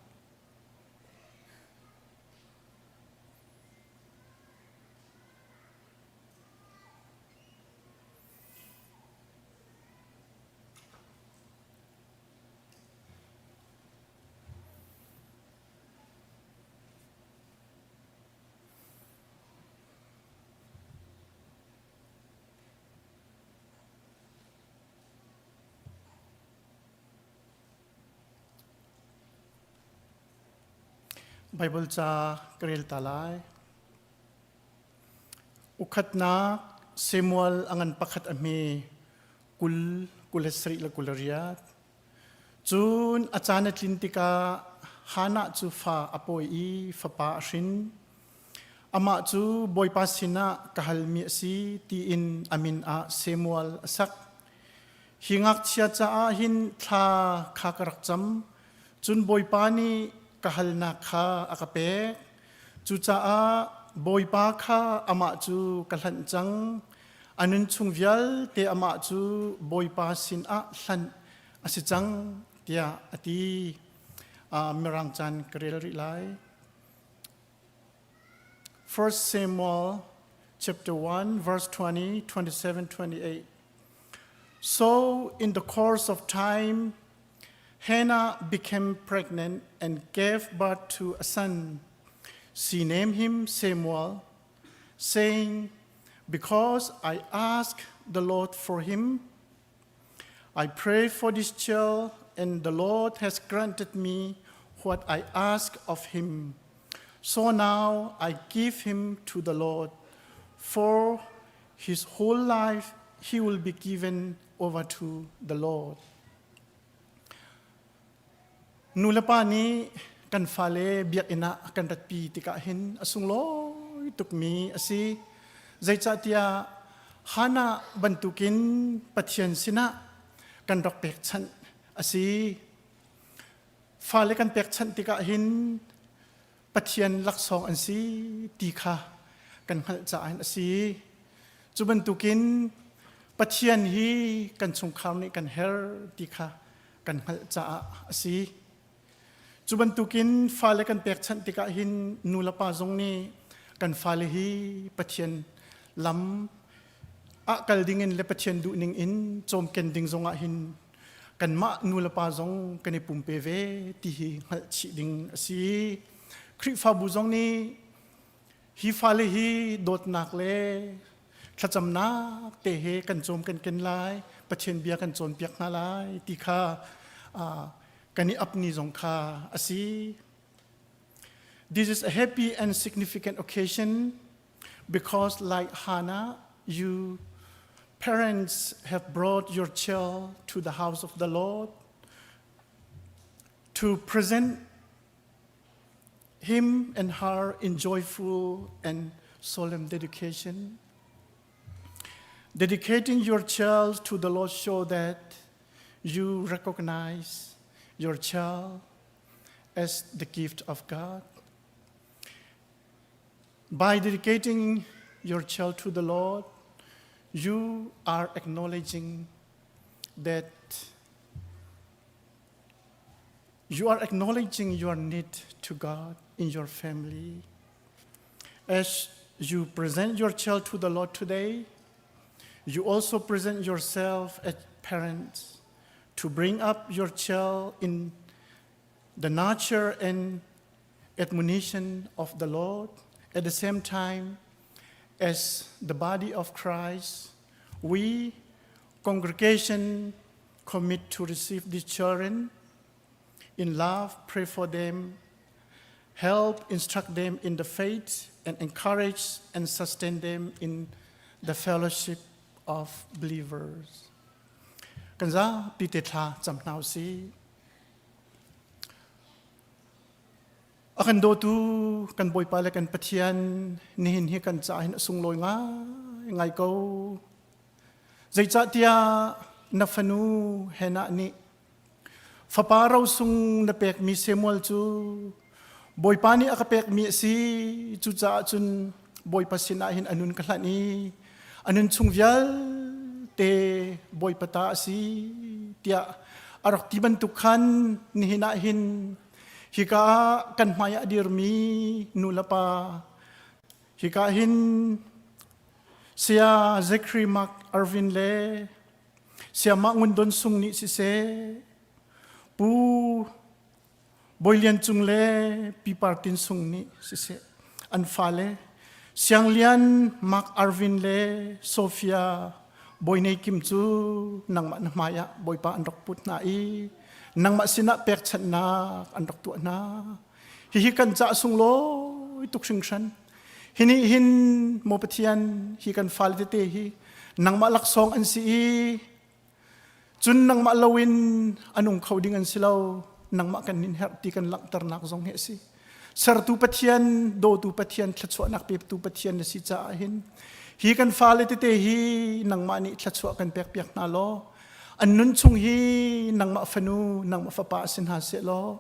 Bible ca ka rel ta lai. Ukhatnak Samuel a ngan pakhat a hme 20 27 le 28. Cun a caan a tlin tikah Hannah cu fa a pawi i fapa a hrin. Amah cu Bawipa sinah ka halmi a si tiin a min ah Samuel a sak. Hi ngakchia caah hin thla kha ka rak cam. Cun Bawipa nih ka halnak kha a ka pek. Cucaah Bawipa kha amah cu ka hlanh cang. A nun chung vialte amah cu Bawipa sinah hlanh a si cang tiah a ti. Mirang caan ka rel rih lai. 1 Samuel chapter 1 verse 20, 27, 28. So in the course of time, Hannah became pregnant and gave birth to a son. She named him Samuel, saying, Because I asked the Lord for him, I pray for this child, and the Lord has granted me what I ask of him. So now I give him to the Lord. For his whole life he will be given over to the Lord. Nu le pa nih kan fale biakinn ah kan ratpi tikah hin a sunglawi tukmi a si. Zeicahtiah Hannah bantukin Pathian sinah kan rak pekchanh a si. Fale kan pekchanh tikah hin Pathian laksawng an si ti kha kan hngalh caah hin a si. Cu bantukin Pathian hi kan chungkhar nih kan herh ti kha kan hngalh caah a si. Cu bantukin fale kan pekchanh tikah hin nu le pa zong nih kan fale hi Pathian lam ah kal dingin le Pathian duhning in cawmken ding zongah hin kanmah nu le pa zong kan i pumpe ve ti hi hngalh chih ding a si. Khrihfabu zong nih hi fale hi dawtnak le thlacamnak te he kan cawm kan ken lai Pathian bia kan cawnpiak hna lai ti kha kan i ap ni zong kha a si. This is a happy and significant occasion because like Hannah, you parents have brought your child to the house of the Lord to present him and her in joyful and solemn dedication. Dedicating your child to the Lord show that you recognize your child as the gift of God. By dedicating your child to the Lord, you are acknowledging that you are acknowledging your need to God in your family. As you present your child to the Lord today, you also present yourself as parents to bring up your child in the nurture and admonition of the Lord. At the same time, as the body of Christ, we, congregation, commit to receive these children in love, pray for them, help instruct them in the faith, and encourage and sustain them in the fellowship of believers. Kan zapi te thla cam hna usih. A kan dawtu kan Bawipa le kan Pathian nihin hi kan caah hin a sunglawi ngai ngai ko. Zeicahtiah na fanu Hannah nih fapa rosung na pekmi Samuel cu Bawipa nih a ka pekmi a si cucaah cun Bawipa sinah hin a nun ka hlanh i a nun chung vialte Bawipa ta a si tiah a rak ti bantuk khan nihin ah hin hika ah kan hmai ah a dirmi nu le pa hika hin Saya Zachary Mark Arvin le Saya Mah Ngun Don Sung nih siseh Pu Bawi Lian Cung le Pi Par Tin Sung nih siseh an fale Siang Lian Mark Arvin le Sophia Bawi Nei Kim cu nangmah na hmai ah Bawipa an rak put hna i nangmah sinah pekchanhnak an rak tuah hna. Hihi kan cah sunglawi tuk hringhran. Hi nih hin maw Pathian hi kan fale tete hi nangmah laksawng an si i cun nangmah loin a nung kho ding an si lo nangmah kan nin herh ti kan langhternak zong hi a si sertu Pathian dawtu Pathian thluachuahnak petu Pathian na si caah hin hi kan fale tete hi nangmah nih thluachuah kan pek piak hna law an nun chung hi nangmah fanu nangmah fapa si hna seh law.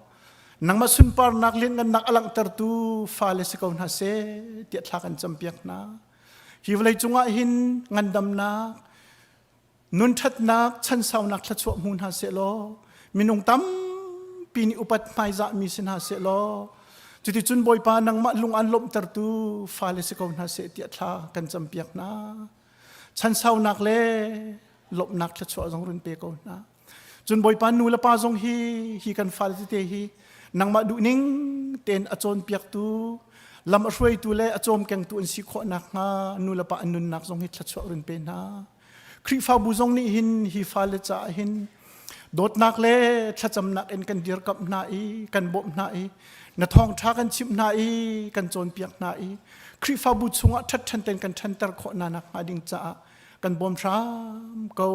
Nangmah sunparnak lianngannak a langhtertu fale si ko hna seh tiah thla kan campiak hna. Hi vawlei cungah hin ngandamnak, nun ṭhatnak, chansaunak thluachuah hmu hna seh law minung tampi nih upat hmaizahmi si hna seh law cuticun Bawipa nangmah lung an lawmhtertu fale si ko hna seh tiah thla kan campiak hna. Chansaunak le lawmhnak thluachuah zong run pe ko hna. Cun Bawipa nu le pa zong hi hi kan fale tete hi nangmah duhning tein a cawnpiaktu lam a hruaitu le a cawmkengtu an si khawh nakhnga nu le pa an nunnak zong hi thluachuah run pe hna. Khrihfabu zong nih hin hi fale caah hin dawtnak le thlacamnak in kan dirkamh hna i kan bawmh hna i na thawngṭha kan chimh hna i kan cawnpiak hna i Khrihfabu chungah ṭhatṭhan tein kan ṭhanter khawh hna nakhnga ding caah kan bawm hram ko.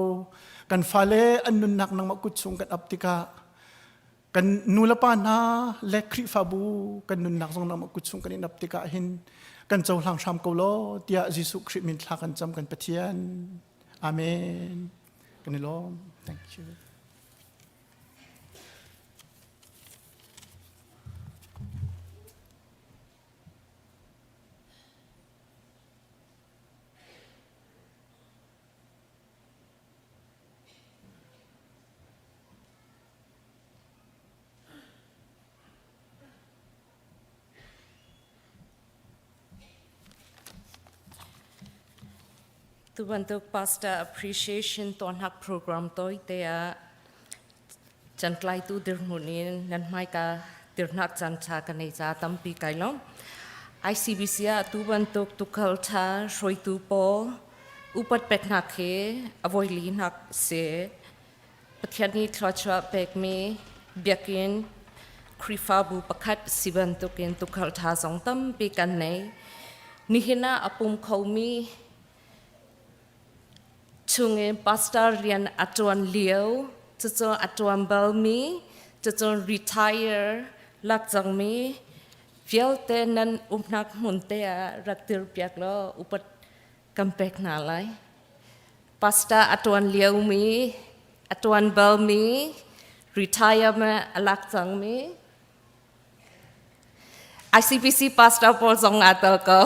Kan fale an nunnak nangmah kut chung kan ap tikah kan nu le pa hna le Khrihfabu kan nunnak zong nangmah kut chung kan in ap tikah hin kan cohlang hram ko law tiah Jesuh Khrih min thla kan cam kan Pathian. Amen. Kan i lawm. Thank you. Tu bantuk pastor appreciation tuahnak program tawite ah cantlaitu dirhmun in nan hmaika dirhnak caan ṭha ka nei ca tampi kai lawm. ICBC ah tu bantuk tukhal ṭha hruaitu pawl upat peknak hi a voilinak si. Pathian nih thluachuah pekmi biakinn Khrihfabu pakhat si bantukin tukhal ṭha zong tampi kan nei. Nihin ah a pum khomi chungin pastor rian a ṭuan lio, cucu a ṭuan balmi, cucu retire lak cangmi vialte nan umnak hmun te ah rak dirpiak law upat kan pek hna lai. Pastor a ṭuan liomi, a ṭuan balmi, retirement a lak cangmi, ICBC pastor pawl zong aa tel ko.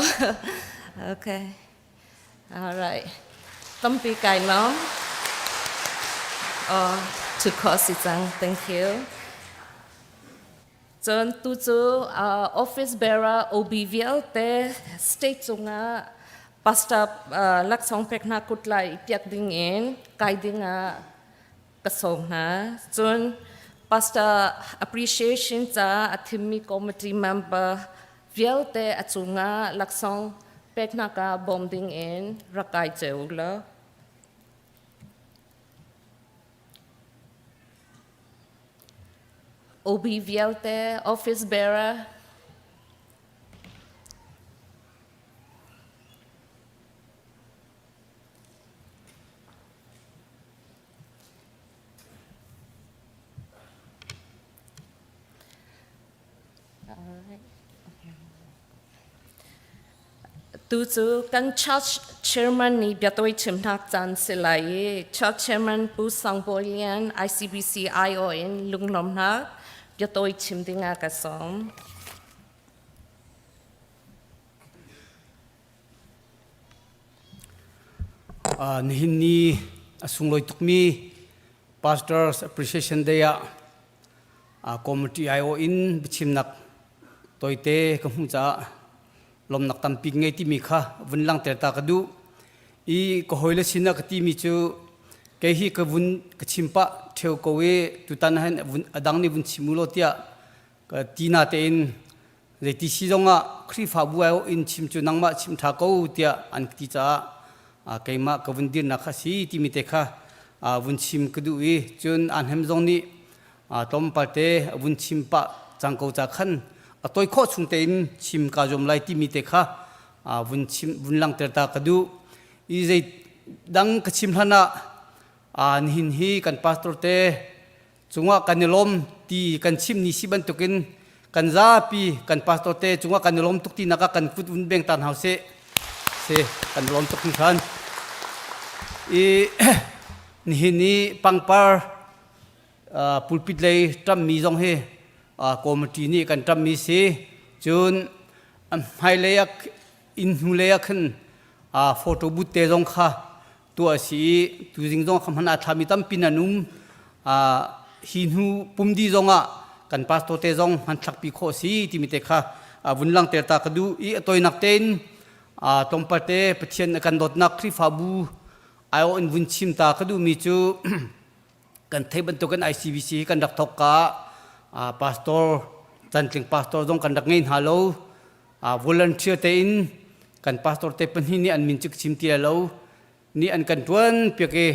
okay. All right. Tampi kai lawm. Oh, to si cang. Thank you. Cun tu cu office bearer OB vialte state cungah pastor laksawng pek hna kut lai piak ding in kai ding ah ka sawm hna. Cun pastor appreciation ca a thimmi committee member vialte a cungah laksawng peknak ah bawm ding in rak kai cio law. OB vialte office bearer Tu cu kan church chairman nih biatawi chimnak caan si lai i church chairman Pu Sang Bawi Lian ICBC IO in lunglawmhnak biatawi chim dingah ka sawm. Nihin ni a sunglawi tukmi Pastors Appreciation Day ah committee aiawh in biachimnak tawite ka hmuh caah lawmnak tampi ngei timi kha vun langhter ta ka duh. I ka hawile sinah ka timi cu kei hi ka vun ka chim pah ṭheo ko i tutan ah hin a dang nih vun chim u law tiah ka ti na tein Zeiti si zongah Khrihfabu aiawh in chim cu nangmah chim ṭha ko tiah an ti caah keimah ka vun dirnak kha si timi te kha vun chim ka duh i cun Arnhem zong nih tlawmpal te a vun chim pah cang ko ca khan a tawi khawh chung tein chim kaa zuam lai timi te kha vun chim vun langhter ta ka duh i zei dang ka chim hlan ah nihin hi kan pastor te cungah kan i lawm ti kan chim ni si bantukin kan zapi kan pastor te cungah kan i lawm tuk ti nak ah kan kut vun beng tan hau seh se kan lawm tuk hringhran i nihin i pangpar pulpit lei ṭammi zong hi. committee nih kan ṭammi si. Cun hmailei ah inn hnulei ah khan photo booth te zong kha tuah a si i tuzing zong kha hman aa thlami tampi nan um. Hi hnu pumdi zong ah kan pastor te zong hmanthlakpi khawh si timi te kha vun langhter ta ka duh i a tawinak tein tlawmpal te Pathian a kan dawtnak Khrihfabu aiawh in vun chim ta ka duhmi cu kan theih bantukin ICBC hi kan rak thawk ka pastor cantling pastor zong kan rak ngei hna lo. Volunteer tein kan pastor te pahnih nih an min cu chim ti lo nih an kan tuan piak i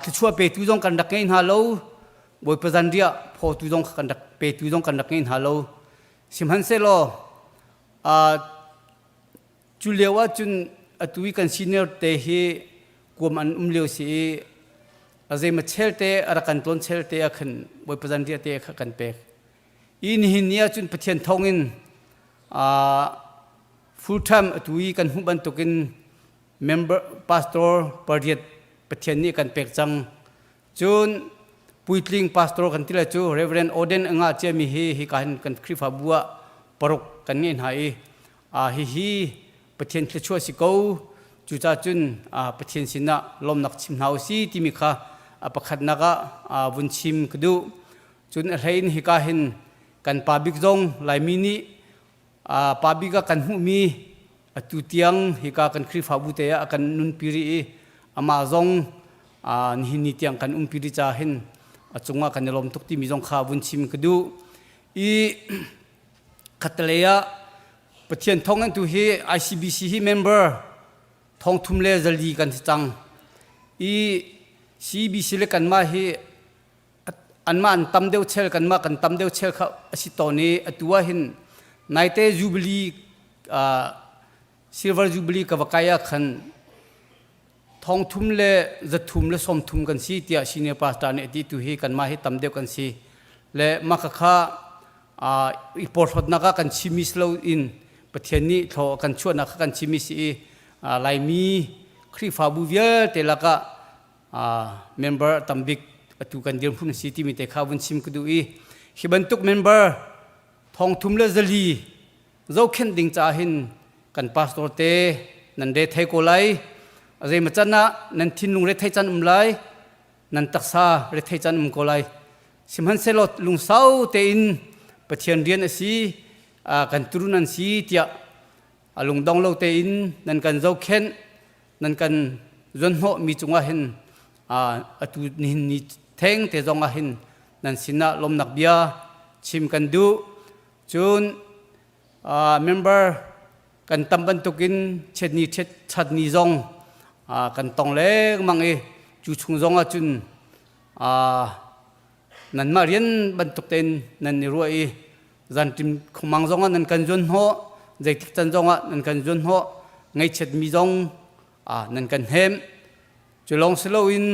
thluachuah petu zong kan rak ngei hna lo. Bawipa zanriah phawtu zong kan rak petu zong kan rak ngei hna lo. Sihmanhsehlaw Cu lio ahcun atu i kan senior te hi kuam an um lio si i a zeimaw chel te a rak kan tlawn chel te ah khan Bawipa zanriah te kha kan pek. I nihin ni ahcun Pathian thawngin full time atu i kan hmuh bantukin member pastor pariat Pathian nih kan pek cang. Cun puitling pastor kan ti lai cu Reverend Oden a ngah ciami hi hika hin kan Khrihfabu ah paruk kan ngei hna i hihi Pathian thluachuah si ko. Cucaah cun Pathian sinah lawmnak chim hna u si timi kha a pakhatnak ah vun chim ka duh. Cun a hlei in hika hin kan pa bik zong Laimi nih pa bik ah kan hmuhmi atu tiang hika kan Khrihfabu te ah a kan nunpi rih i amah zong nihin ni tiang kan umpi rih caah hin a cungah kan i lawm tuk timi zong kha vun chim ka duh. I khattelei ah Pathian thawng an tu hi ICBC hi member thong thum le zali kan si cang. I CBC le kanmah hi anmah an tam deuh chel kanmah kan tam deuh chel kha a si tawn i atu ah hin naite jubilee silver jubilee ka va kai ah khan thong thum le zathum le sawm thum kan si tiah senior pastor nih a ti tu hi kanmah hi tam deuh kan si le mah kha i porhlawtnak ah kan chimi si lo in Pathian nih thlaw kan chuahnak kha kan chimi si i Laimi Khrihfabu vialte lakah member tambik atu kan dirhmun a si timi te kha vun chim ka duh i hi bantuk member thong thum le zali zohkhenh ding caah hin kan pastor te nan re thei ko lai. A zei macan ah nan thinlung re thei can um lai, nan taksa re thei can um ko lai. Sihmanhsehlaw lungsau tein Pathian rian a si, kan turun an si tiah a lungdong lo tein nan kan zohkhenh, nan kan zuanhnawh mi cungah hin atu nihin ni theng te zong ah hin nan sinah lawmnak bia chim kan duh. Cun member kan tam bantukin chetni chatni zong kan tong lengmang i cu chung zong ah cun nanmah rian bantuk tein nan i ruah i zanṭim khumang zong ah nan kan zuanhnawh, zeitik can zong ah nan kan zuanhnawh, ngaihchiatmi zong nan kan hnemh. Cu lawng si loin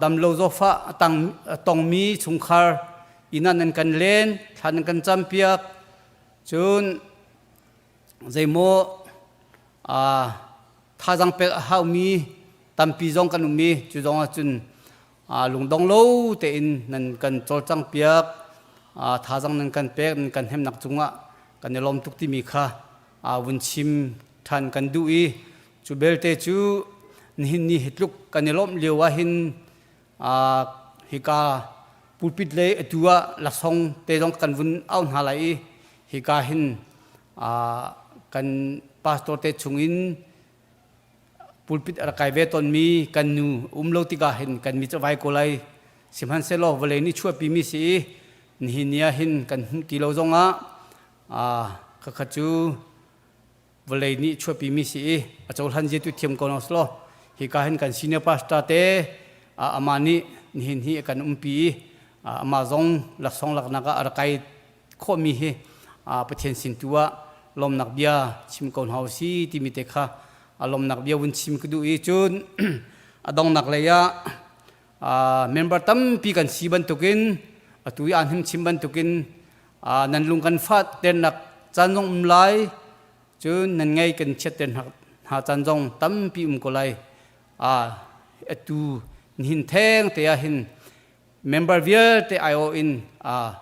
damlo zawfah a tang a tongmi chungkhar inn ah nan kan len, thla nan kan campiak. Cun zeimaw thazaang pek a haumi tampi zong kan um i cu zong ah cun lungdong lo tein nan kan cawlcang piak, thazaang nan kan pek, nan kan hnemnak cungah kan i lawm tuk timi kha vun chim ṭhan kan duh i cu belte cu nihin ni hi tluk kan i lawmh lio ah hin hika pulpit lei atu ah laksawng te zong kan vun au hna lai i hika hin kan pastor te chungin pulpit a rak kai ve tawnmi kan nu um lo tikah hin kan mi cu vai ko lai. Sihmanhsehlaw vawlei nih chuahpimi si i nihin ni ah hin kan hmuh ti lo zongah khakha cu vawlei nih chuahpimi si i a cohlan zia tu thiam ko no selaw hika hin kan senior pastor te amah nih nihin hi a kan umpi i amah zong laksawng laknak ah a rak kai khawhmi hi Pathian sin tu ah lawmnak bia chim ko hna si timi te kha a lawmnak bia vun chim ka duh i cun a dongnak lei ah member tampi kan si bantukin atu i aan him chim bantukin nan lung kan fat ternak caan zong um lai, cun nan ngei kan chiat ter hna caan zong tampi um ko lai. Atu nihin theng te ah hin. Member vialte aiawh in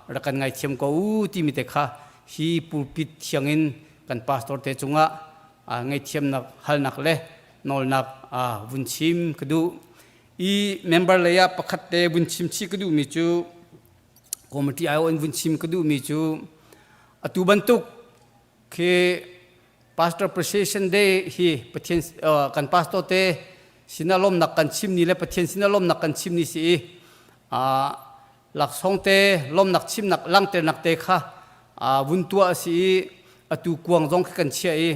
rak kan ngaithiam ko u timi te kha hi pulpit thiang in kan pastor te cungah ngaihthiamnak halnak le nawlnak vun chim ka duh. I member lei ah pakhat te vun chim chih ka duhmi cu committee aiawh in vun chim ka duhmi cu atu bantuk khi Pastor Appreciation Day hi Pathian kan pastor te sinah lawmnak kan chim ni le Pathian sinah lawmnak kan chim ni si i laksawng te lawmnak chimnak langhternak te kha vun tuah a si i atu kuang zong khi kan chiah i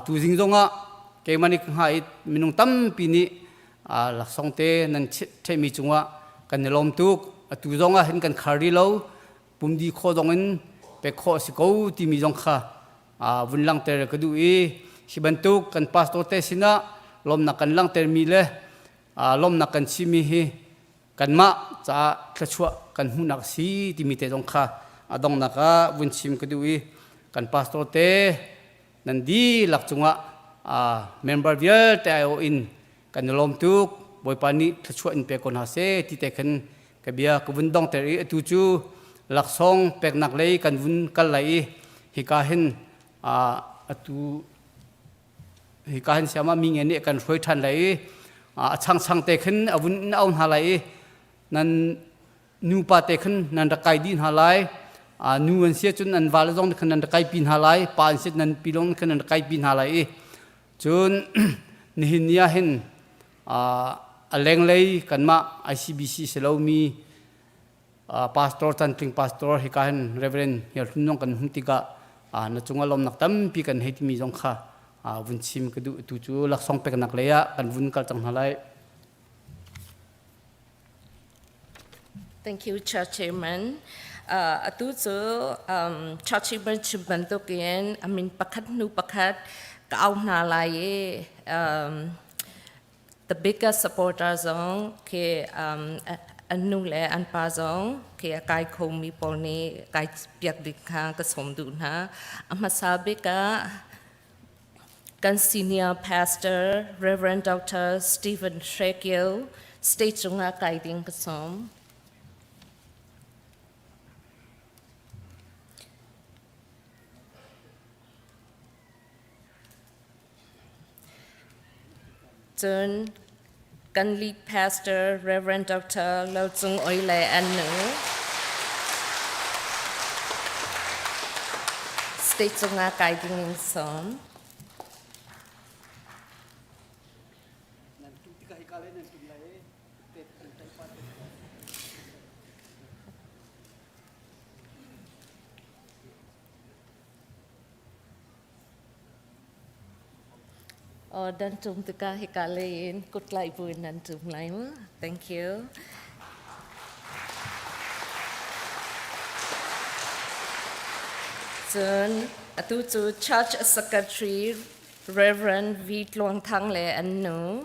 tu zing zong ah keimah nih ka hnga i minung tampi nih laksawng te nan theihmi cungah kan i lawm tuk. Atu zong ah hin kan khar rih lo, pumdi khawh zong in pek khawh a si ko timi zong kha vun langhter ka duh i hi bantuk kan pastor te sinah lawmnak kan langhtermi le lawmnak kan chimmi hi kanmah caah thluachuah kan hmuhnak a si timi te zong kha a donghnak ah vun chim ka duh i kan pastor te nan dihlak cungah member vialte aiawh in kan i lawm tuk. Bawipa nih thluachuah in pe ko hna seh ti te khan ka bia ka vun dongter i atu cu laksawng peknak lei kan vun kal lai i hika hin atu hika hin siama mi nge nih kan hruai ṭhan lai i a changchang te khin a vun in au hna lai i nan nupa te khan nan rak kai dih hna lai. Nu an si ahcun an vale zong khan nan rak kaipi hna lai, pa an si nan pi zong khan nan rak kaipi hna lai i cun nihin ni ah hin a lenglei kanmah ICBC si lomi pastor cantling pastor hika hin Reverend Hialhlun zong kan hmuh tikah na cungah lawmnak tampi kan hei timi zong kha vun chim ka duh. Tu cu laksawng peknak lei ah kan vun kal cang hna lai. Thank you, Church Chairman. Atu cu Church Chairman chim bantukin a min pakhat hnu pakhat ka au hna lai i the biggest supporter zong khi an nu le an pa zong khi a kai khomi pawl nih kai piak ding kha ka sawm duh hna. A hmasa bik ah Kan senior pastor Reverend Dr. Stephen Hrekio stage cungah kai ding ka sawm. Cun kan lead pastor Reverend Dr. Lo Cung Oi le an nu stage cungah kai ding in sawm. Oh, dan tum tikah hika lei in kut lai buin nan tum lai mu. Thank you. Cun atu cu Church Secretary Reverend V Tluang Thang le an nu.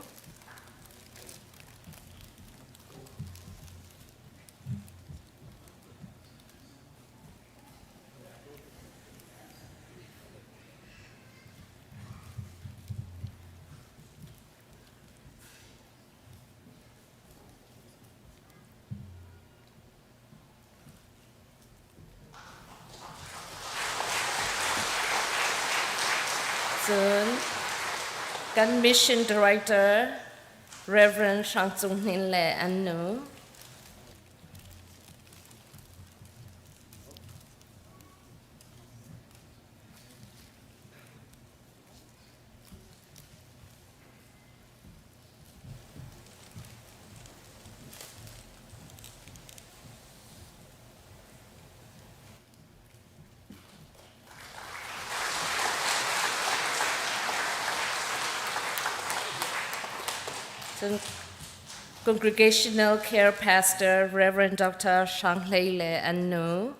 Cun kan mission director Reverend Hrang Cung Hnin le an nu. Cun Congregational Care Pastor Reverend Dr. Hrang Hlei le an nu.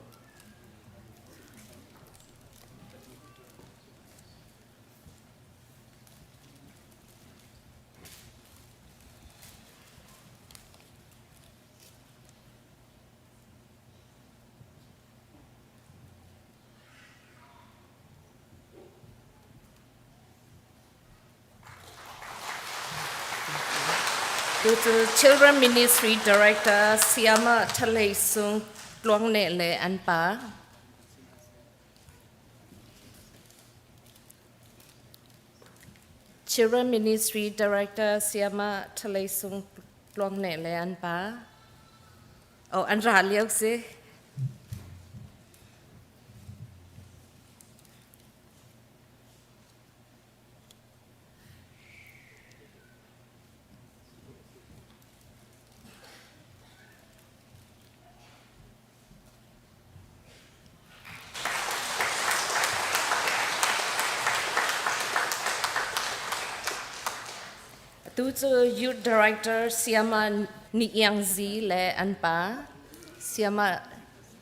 Tu cu Children Ministry Director Sayama Thalei Sung Tluang Ne le an pa. Children Ministry Director Sayama Thalei Sung Tluang Ne le an pa. Oh, an ra lio si. Tu cu Youth Director Sayama Ni Iang Zi le an pa. Sayama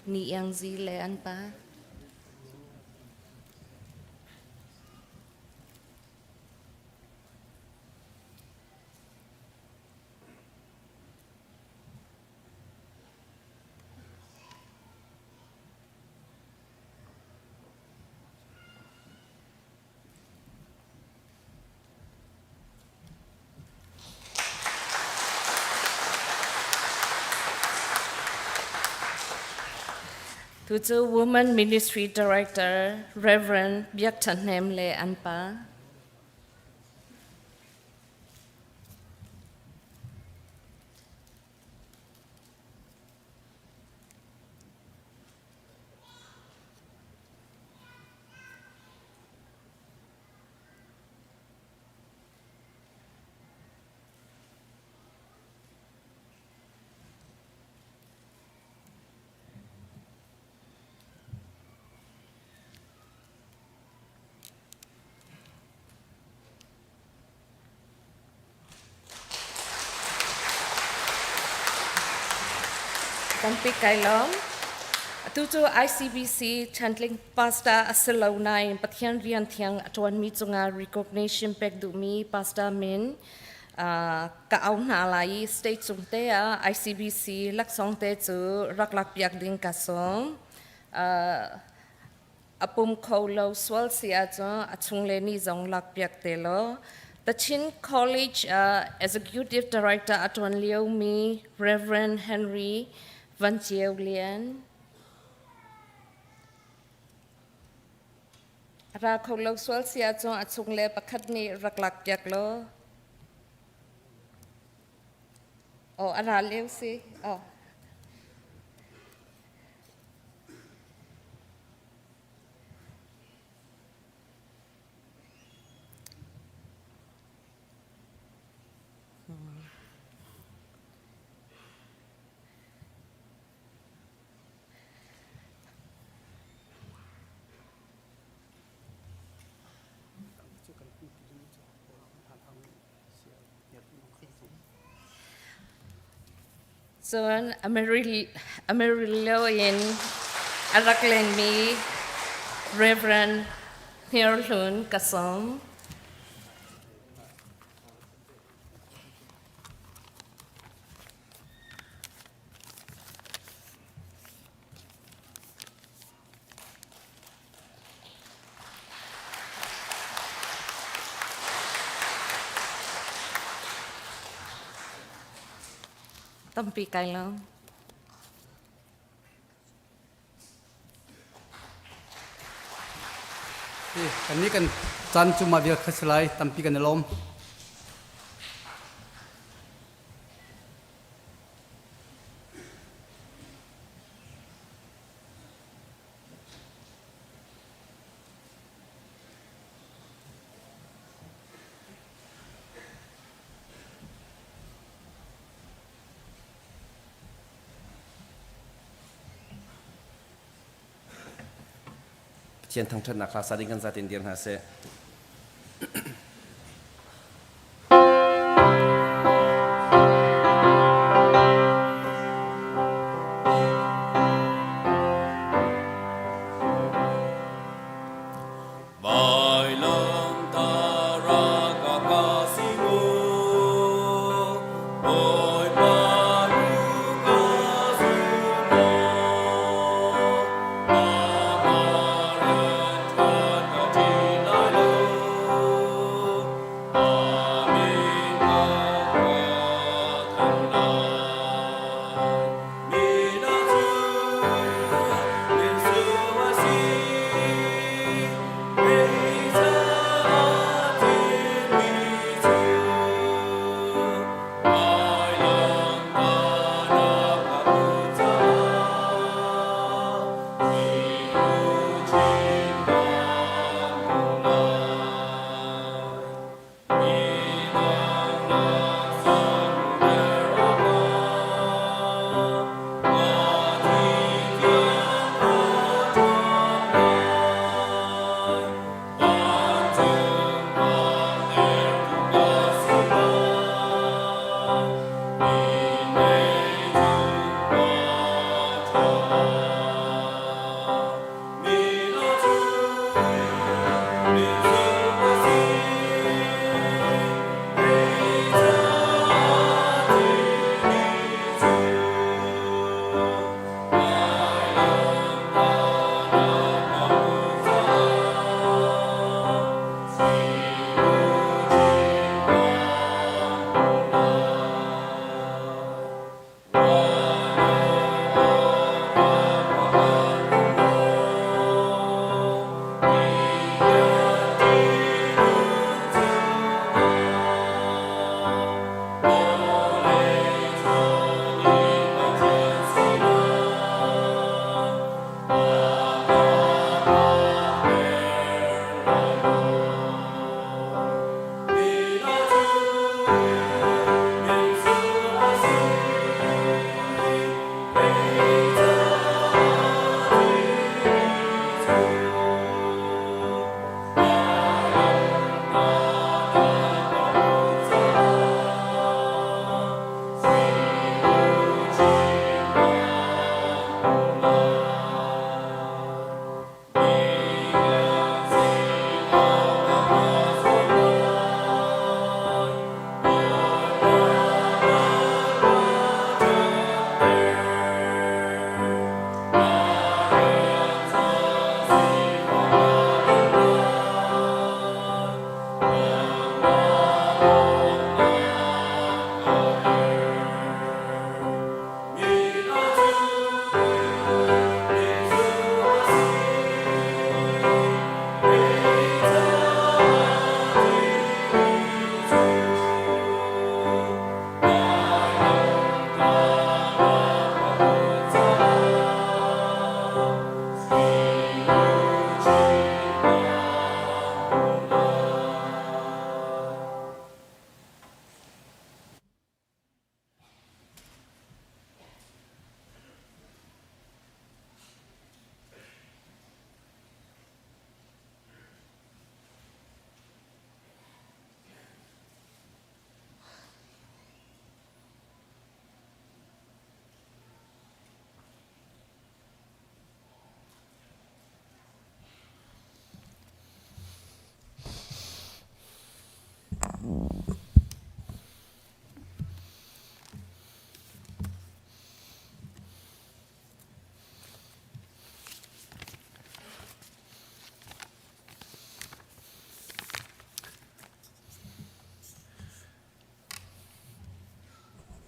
Ni Iang Zi le an pa. Tu cu Women Ministry Director Reverend Biak Tha Hnem le an pa. Tampi kai lawm. Atu cu ICBC Chantling Pastor a si lo nain Pathian rian thiang a ṭuanmi cungah recognition pek duhmi Pastor min ka au hna lai i state cung te ah ICBC laksawng te cu rak lak piak ding ka sawm. A pum kho lo sual si ahcun a chungle nih zong lak piak te law. The Chin College Executive Director a ṭuan liomi Reverend Henry Van Ceu Lian. A ra kho lo sual si ahcun a chungle pakhat nih rak lak piak law. Oh, a ra lio si. Oh. Cun Amarillo in a rak lengmi Reverend Hniarhlun ka sawm. Tampi kai lo. Kan nih kan caan cu mah vial kha si lai tampi kan i lawm. Pathian thangṭhatnak hla sa ding kan zaten dir hna seh.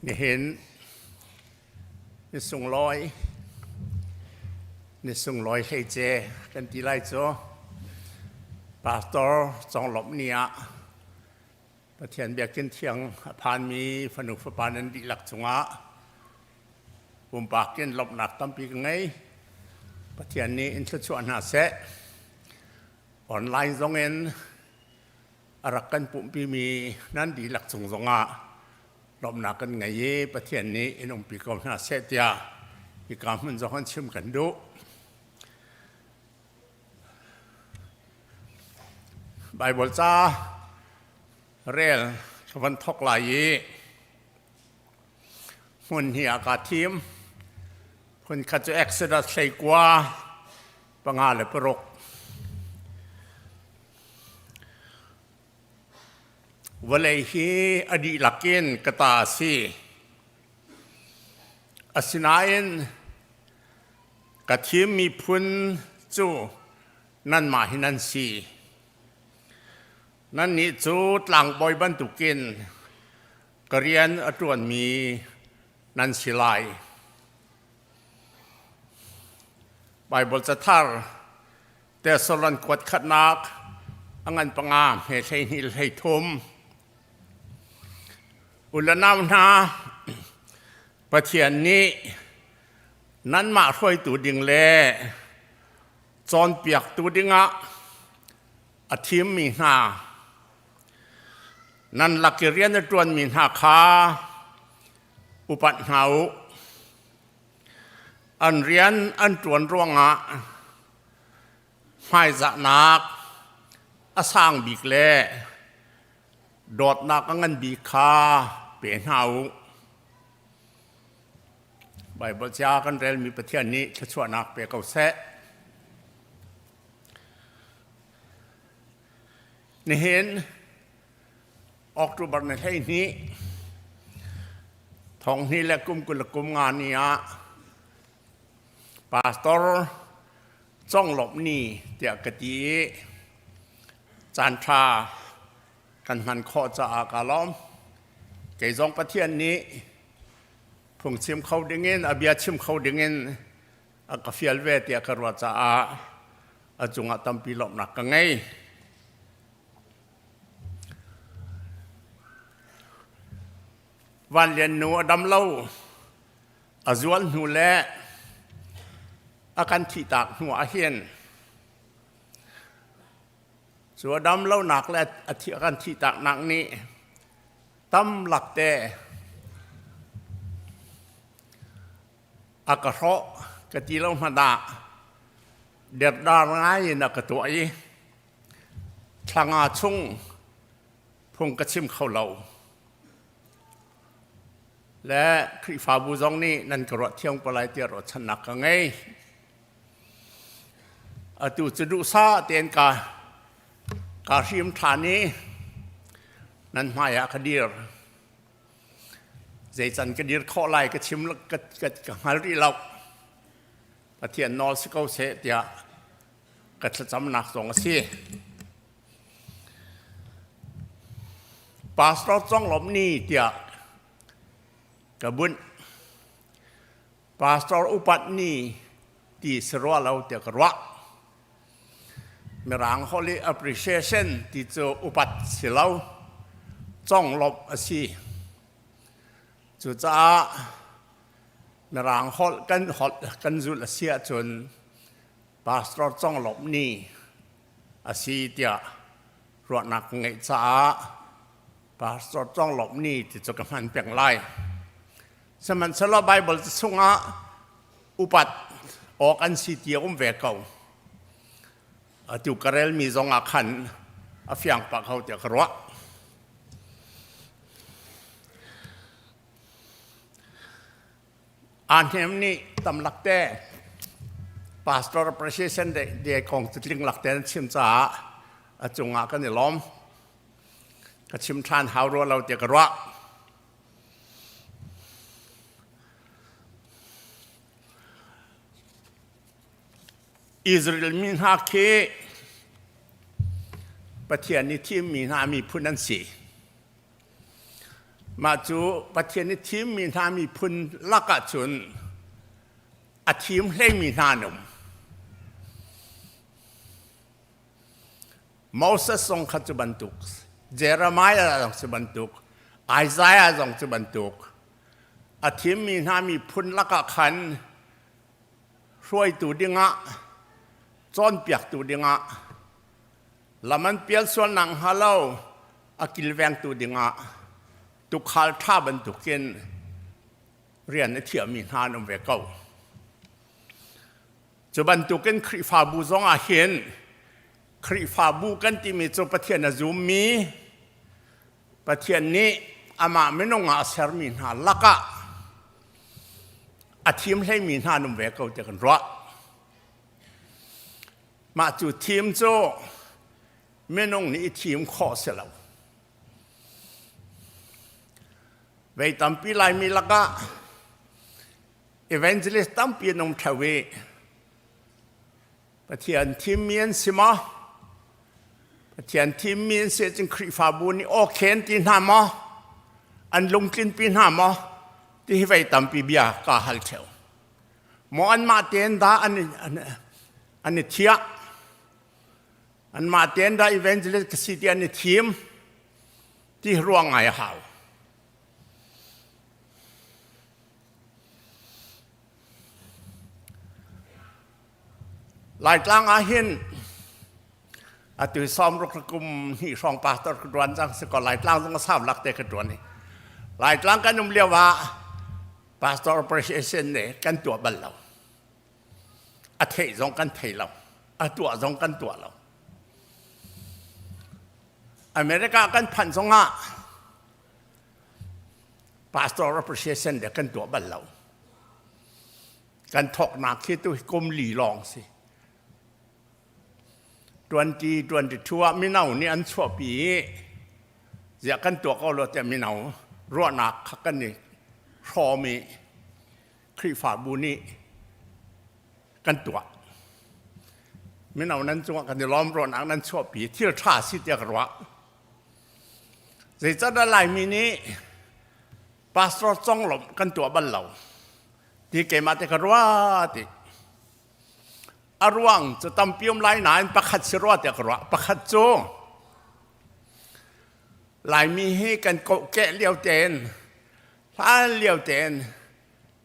Nihin ni sunglawi ni sunglawi hleice kan ti lai cu Pastor Conglawmh ni ah Pathian biakinn thiang a phanmi fanu fapa nan dihlak cungah pumpak in lawmhnak tampi ka ngei. Pathian nih in thluachuah hna seh. Online zong in a rak kan pumhpimi nan dihlak cung zongah lawmhnak kan ngei i Pathian nih in umpi ko hna seh tiah hika hmun zong an chim kan duh. Baibal ca rel ka van thawk lai i hmun hi ah kaa thim. Phun khat cu Exodus 19 5 le 6. Vawlei hi a dihlak in ka ta a si. Asinain ka thim miphun cu nanmah hi nan si. Nannih cu tlangbawi bantukin ka rian a ṭuanmi nan si lai. Baibal cathar Thessalon kuat khatnak a ngan panga hme 12 33. U le nau hna, Pathian nih nanmah hruaitu ding le cawnpiaktu dingah a thimmi hna nan lak i rian a ṭuanmi hna kha upat hna u. An rian an ṭuan ruangah hmaizahnak a sang bik le dawtnak a ngan bik kha pe hna u. Baibal ca kan relmi Pathian nih thluachuahnak pe ko seh. Nihin October ni 12 thong hnih le kum 25 ni ah Pastor Conglawmh ni tiah ka ti i caanṭha kan hman khawh caah kaa lawm. Kei zong Pathian nih phungchim kho dingin a bia chim kho dingin a ka fial ve tiah ka ruah caah a cungah tampi lawmhnak ka ngei. Van Lian nu a dam lo. A zual hnu le a kan thihtak hnu ah hin cu a dam lonak le a kan thihtaknak nih tam lakte a ka hrawh ka ti lo hmanh ah derdar ngai in a ka tuah i thla nga chung phung ka chim kho lo. Le Khrihfabu zong nih nan ka ruah thiam ko lai tiah ruahchannak ka ngei. Atu cu duhsah tein ka ka hrim ṭhan i nan hmai ah ka dir. Zeican ka dir khawh lai ka chim ka, ka, ka hngal rih lo. Pathian nawl si ko seh tiah ka thlacamnak zong a si. Pastor Conglawmh ni tiah ka bunh. Pastor upat ni ti si rua lo tiah ka ruah. Mirang holh i appreciation ti cu upat si lo, conglawmh a si. Cucaah Mirang holh kan holh kan zulh a si ahcun Pastor Conglawmh ni a si tiah ruahnak ka ngeih caah Pastor Conglawmh ni ti cu ka hman peng lai. Sihmanhsehlaw Baibal chungah upat awk an si ti a um ve ko. Atu ka relmi zong ah khan a fiang pah ko tiah ka ruah. Aa hnem nih tamlak te pastor appreciation day kong cu tlinglak te an chim caah a cungah kan i lawm. Ka chim ṭhan hau rua lo tiah ka ruah. Israel mi hna khi Pathian nih thimmi hna miphun an si. Mah cu Pathian nih thimmi hna miphun lakah cun a thim hleimi hna an um. Moses zong kha cu bantuk, Jeremiah zong cu bantuk, Isaiah zong cu bantuk. A thimmi hna miphun lakah khan hruaitu dingah, cawnpiaktu dingah, lam an pial sual nak hnga lo a kilvengtu dingah tukhal ṭha bantukin rian a thiahmi hna an um ve ko. Cu bantukin Khrihfabu zong ah hin Khrihfabu kan timi cu Pathian a zummi Pathian nih amah minung ah a sermi hna lakah a thim hleimi hna an um ve ko ti kan ruah. Mah cu thim cu minung nih i thim khawh si lo. Vei tampi Laimi lakah evangelist tampi an um ṭheo i Pathian thimmi an si maw? Pathian thimmi an si ahcun Khrihfabu nih aw khen ti hna maw? An lungtlinpi hna maw? Ti hi vei tampi bia kaa hal ṭheo. Maw anmah tein dah an, an, an i thiah? Anmah tein dah evangelist ka si ti an i thim? Ti ruang ngai a hau. Laitlang ah hin atu sawmruk kum hnih hrawng pastor ka ṭuan cang si ko Laitlang zong a sau lak te ka ṭuan i Laitlang kan um lio ah pastor appreciation ne kan tuah bal lo a theih zong kan thei lo a tuah zong kan tuah lo America kan phanh zong ah pastor appreciation le kan tuah bal lo kan thawknak khi tu kum li lawng si 2022 ah mino nih an chuahpi i ziah kan tuah ko lo tiah mino ruahnak kha kan i hrawm i Khrihfabu nih kan tuah mino nan cungah kan i lawm ruahnak nan chuahpi thil ṭha si tiah ka ruah Zeicahdah Laimi nih pastor conglawmh kan tuah bal lo ti keimah te ka ruah ti. A ruang cu tampi um lai nain pakhat si rua tiah ka ruah. Pakhat cu Laimi hi kan kokeh lio tein hlan lio tein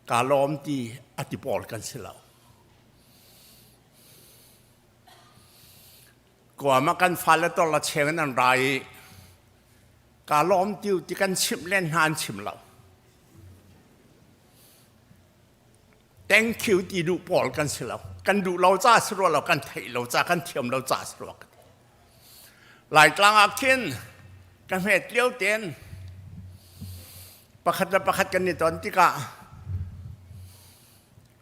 kaa lawm ti a ti pawl kan si lo. Guam ah kan fale tor la cheng in an ra i kaa lawm tiu ti kan chimh len hna an chim lo. Thank you ti duh pawl kan si lo. Kan duh lo ca si rua lo, kan theih lo ca, kan thiam lo ca si rua. Laitlang ah khin ka hmet lio ten pakhat le pakhat kan i ton tikah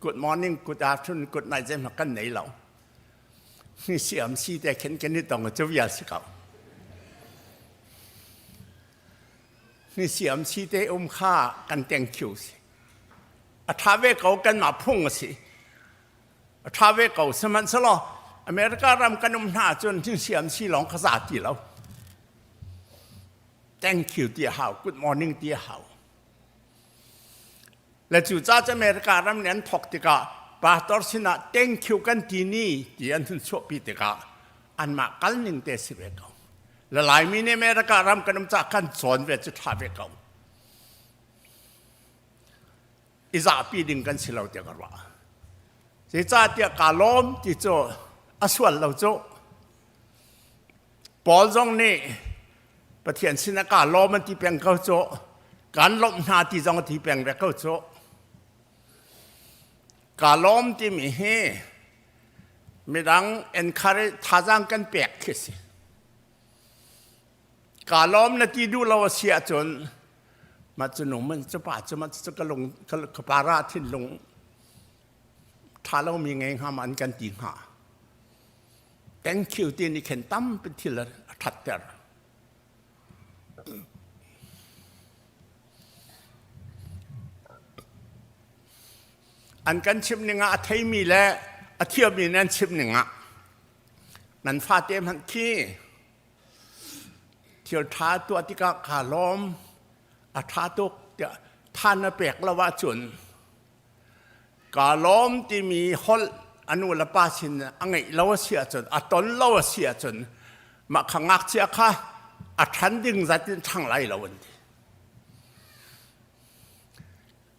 good morning, good afternoon, good night zeihmanh kan nei lo. Ni siam si te khin kan i tong cu vial si ko. Ni siam si te um kha kan thank you si. A tha ve ko kan mah phung a si. A tha ve ko sihmanhsehlaw America ram kan um hna cun ni siam si lawng kha za ti lo. Thank you ti a hau, good morning ti a hau. Le cu ca cu America ram nih an thawk tikah pastor sinah thank you kan ti ni ti an hun chuahpi tikah anmah kal ning te si ve ko. Le Laimi nih America ram kan um caah kan cawn ve cu ṭha ve ko. I zahpi ding kan si lo tiah ka ruah. Zeicahtiah kaa lawm ti cu a sual lo cu. Paul zong nih Pathian sinah kaa lawm an ti peng ko cu kan lawmh hna ti zong a ti peng ve ko cu kaa lawm timi hi midang encourage thazaang kan pek khi si kaa lawm na ti duh lo a si ahcun mah cu nung man cu pa cu mah cu ka lung ka para thinlung ṭha lomi ngei hnga ma an kan ti hnga Thank you ti nih khin tampi thil a ṭhatter. An kan chimh ning ah a theimi le a thiammi nih an chimh ning ah nan fate hmanh khi thil ṭha tuah tikah kaa lawm. A ṭha tuk tiah tha na pek lo ahcun kaa lawm timi holh a nu le pa sin a ngeih lo a si ahcun a ton lo a si ahcun mah kha ngakchia kha a ṭhan ding zat in ṭhang lai lo an ti.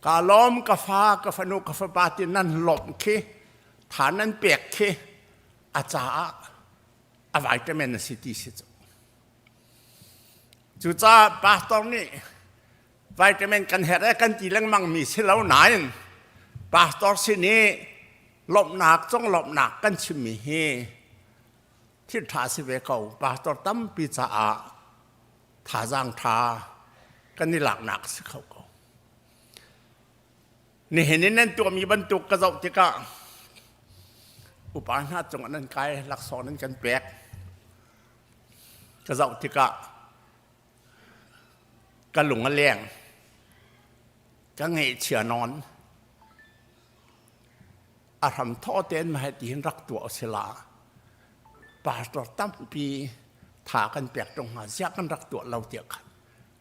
Kaa lawm ka fa ka fanu ka fapa ti nan lawmh khi tha nan pek khi a caah a vitamin a si ti si cu. Cucaah pastor nih vitamin kan herh e kan ti lengmang mi si lo nain pastor sin i lawmhnak conglawmhnak kan chimmi hi thil ṭha si ve ko. Pastor tampi caah thazaang ṭha kan i laknak si kho ko. Nihin in nan tuahmi bantuk ka zoh tikah upa hna cungah nan kai laksawng nan kan pek. Ka zoh tikah ka lung a leng. Ka ngaihchia nawn. A hram thaw tein mah ti hin rak tuah si la. Pastor tampi tha kan pek ṭung hnga ziah kan rak tuah lo tiah khan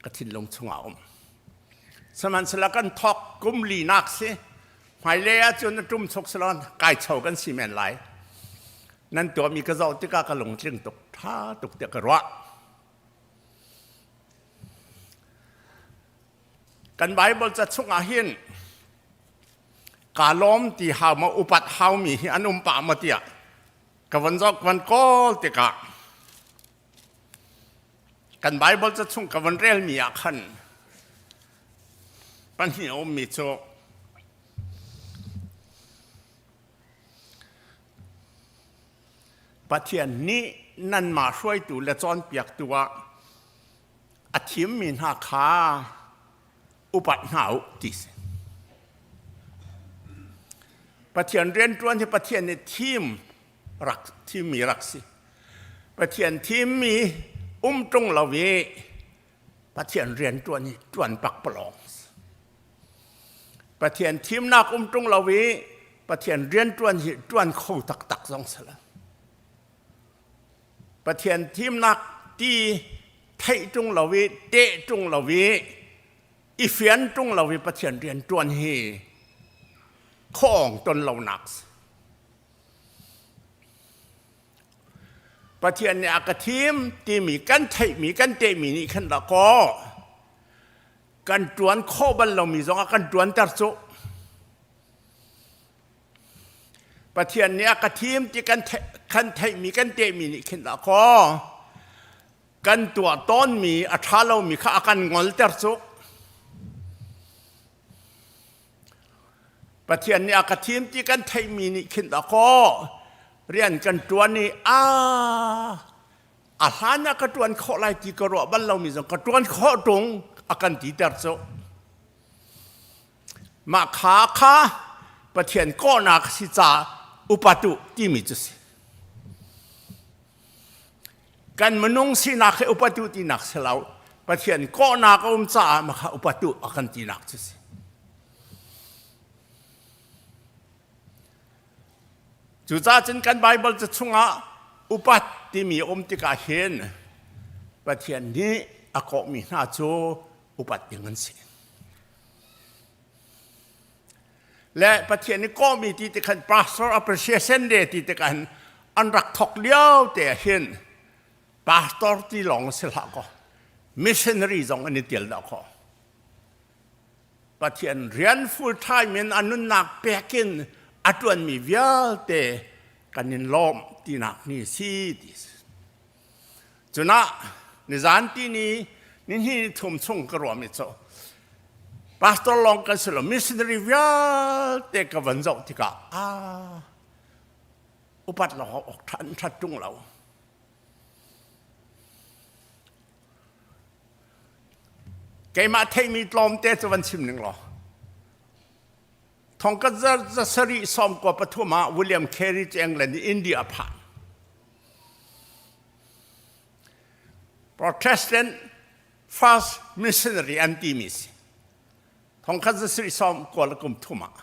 ka thinlung chungah a um. Sihmanhsehlaw kan thawk kum linak si hmailei ahcun a ṭum chuk silaw kai cho kan si men lai. Nan tuahmi ka zoh tikah ka lungtling tuk ṭha tuk tiah ka ruah. Kan Bible ca chungah hin kaa lawm ti hau ma upat haumi hi an um pah maw tiah ka von zoh ka von kawl tikah Kan Baibal ca chung ka von relmi ah khan pahnih a ummi cu Pathian nih nanmah hruaitu le cawnpiaktu ah a thimmi hna kha upat hna u ti si. Pathian rianṭuan hi Pathian nih thim rak thimmi rak si. Pathian thimmi um ṭung lo i Pathian rian ṭuan hi ṭuan pakpalawng. Pathian thimnak um ṭung lo i Pathian rian ṭuan hi ṭuan kho taktak zong si lo. Pathian thimnak ti theih ṭung lo i teh ṭung lo i i fian ṭung lo i Pathian rian ṭuan hi khawng ton lonak si. Pathian nih a ka thim timi kan theihmi kan tehmi nih khan dah kaw kan ṭuan khawh bal lomi zong a kan ṭuanter cu. Pathian nih a ka thim ti kan kan theihmi kan tehmi nih khin dah kaw kan tuah tawnmi a ṭha lomi kha a kan ngolter cu. Pathian nih a ka thim ti kan theihmi nih khin dakaw rian kan ṭuan i a a hlan ah ka ṭuan khawh lai ti ka ruah bal lomi zong ka ṭuan khawh ṭung a kan titer cu. Mah kha kha Pathian kawhnak si ca upatu timi cu si. Kan minung sinak hi upatu tinak si lo. Pathian kawhnak a um caah mah kha upatu a kan tinak cu si. Cucaah cun kan Baibal ca chungah upat timi a um tikah hin Pathian nih a kawhmi hna cu upat ding an si. Le Pathian nih kawhmi ti tikhan pastor appreciation day ti tikhan an rak thok lio te ah hin pastor ti lawng si hlah kaw missionary zong an i tel dah kaw Pathian rian full time in a nunnak pek in a ṭuanmi vialte kan in lawm tinak ni si ti si. Cunah nizan ti ni ni thum chung ka ruahmi cu pastor lawng kan si lo missionary vialte ka van zoh tikah ah upat lo awk ṭhan ṭhat ṭung lo. Keimah theihmi tlawmte cu van chim ning law. Thongkat zasarih 13 ah William Carey cu England in India a phan. Protestant first missionary an timi si. Thongkhat zasarih 93 ah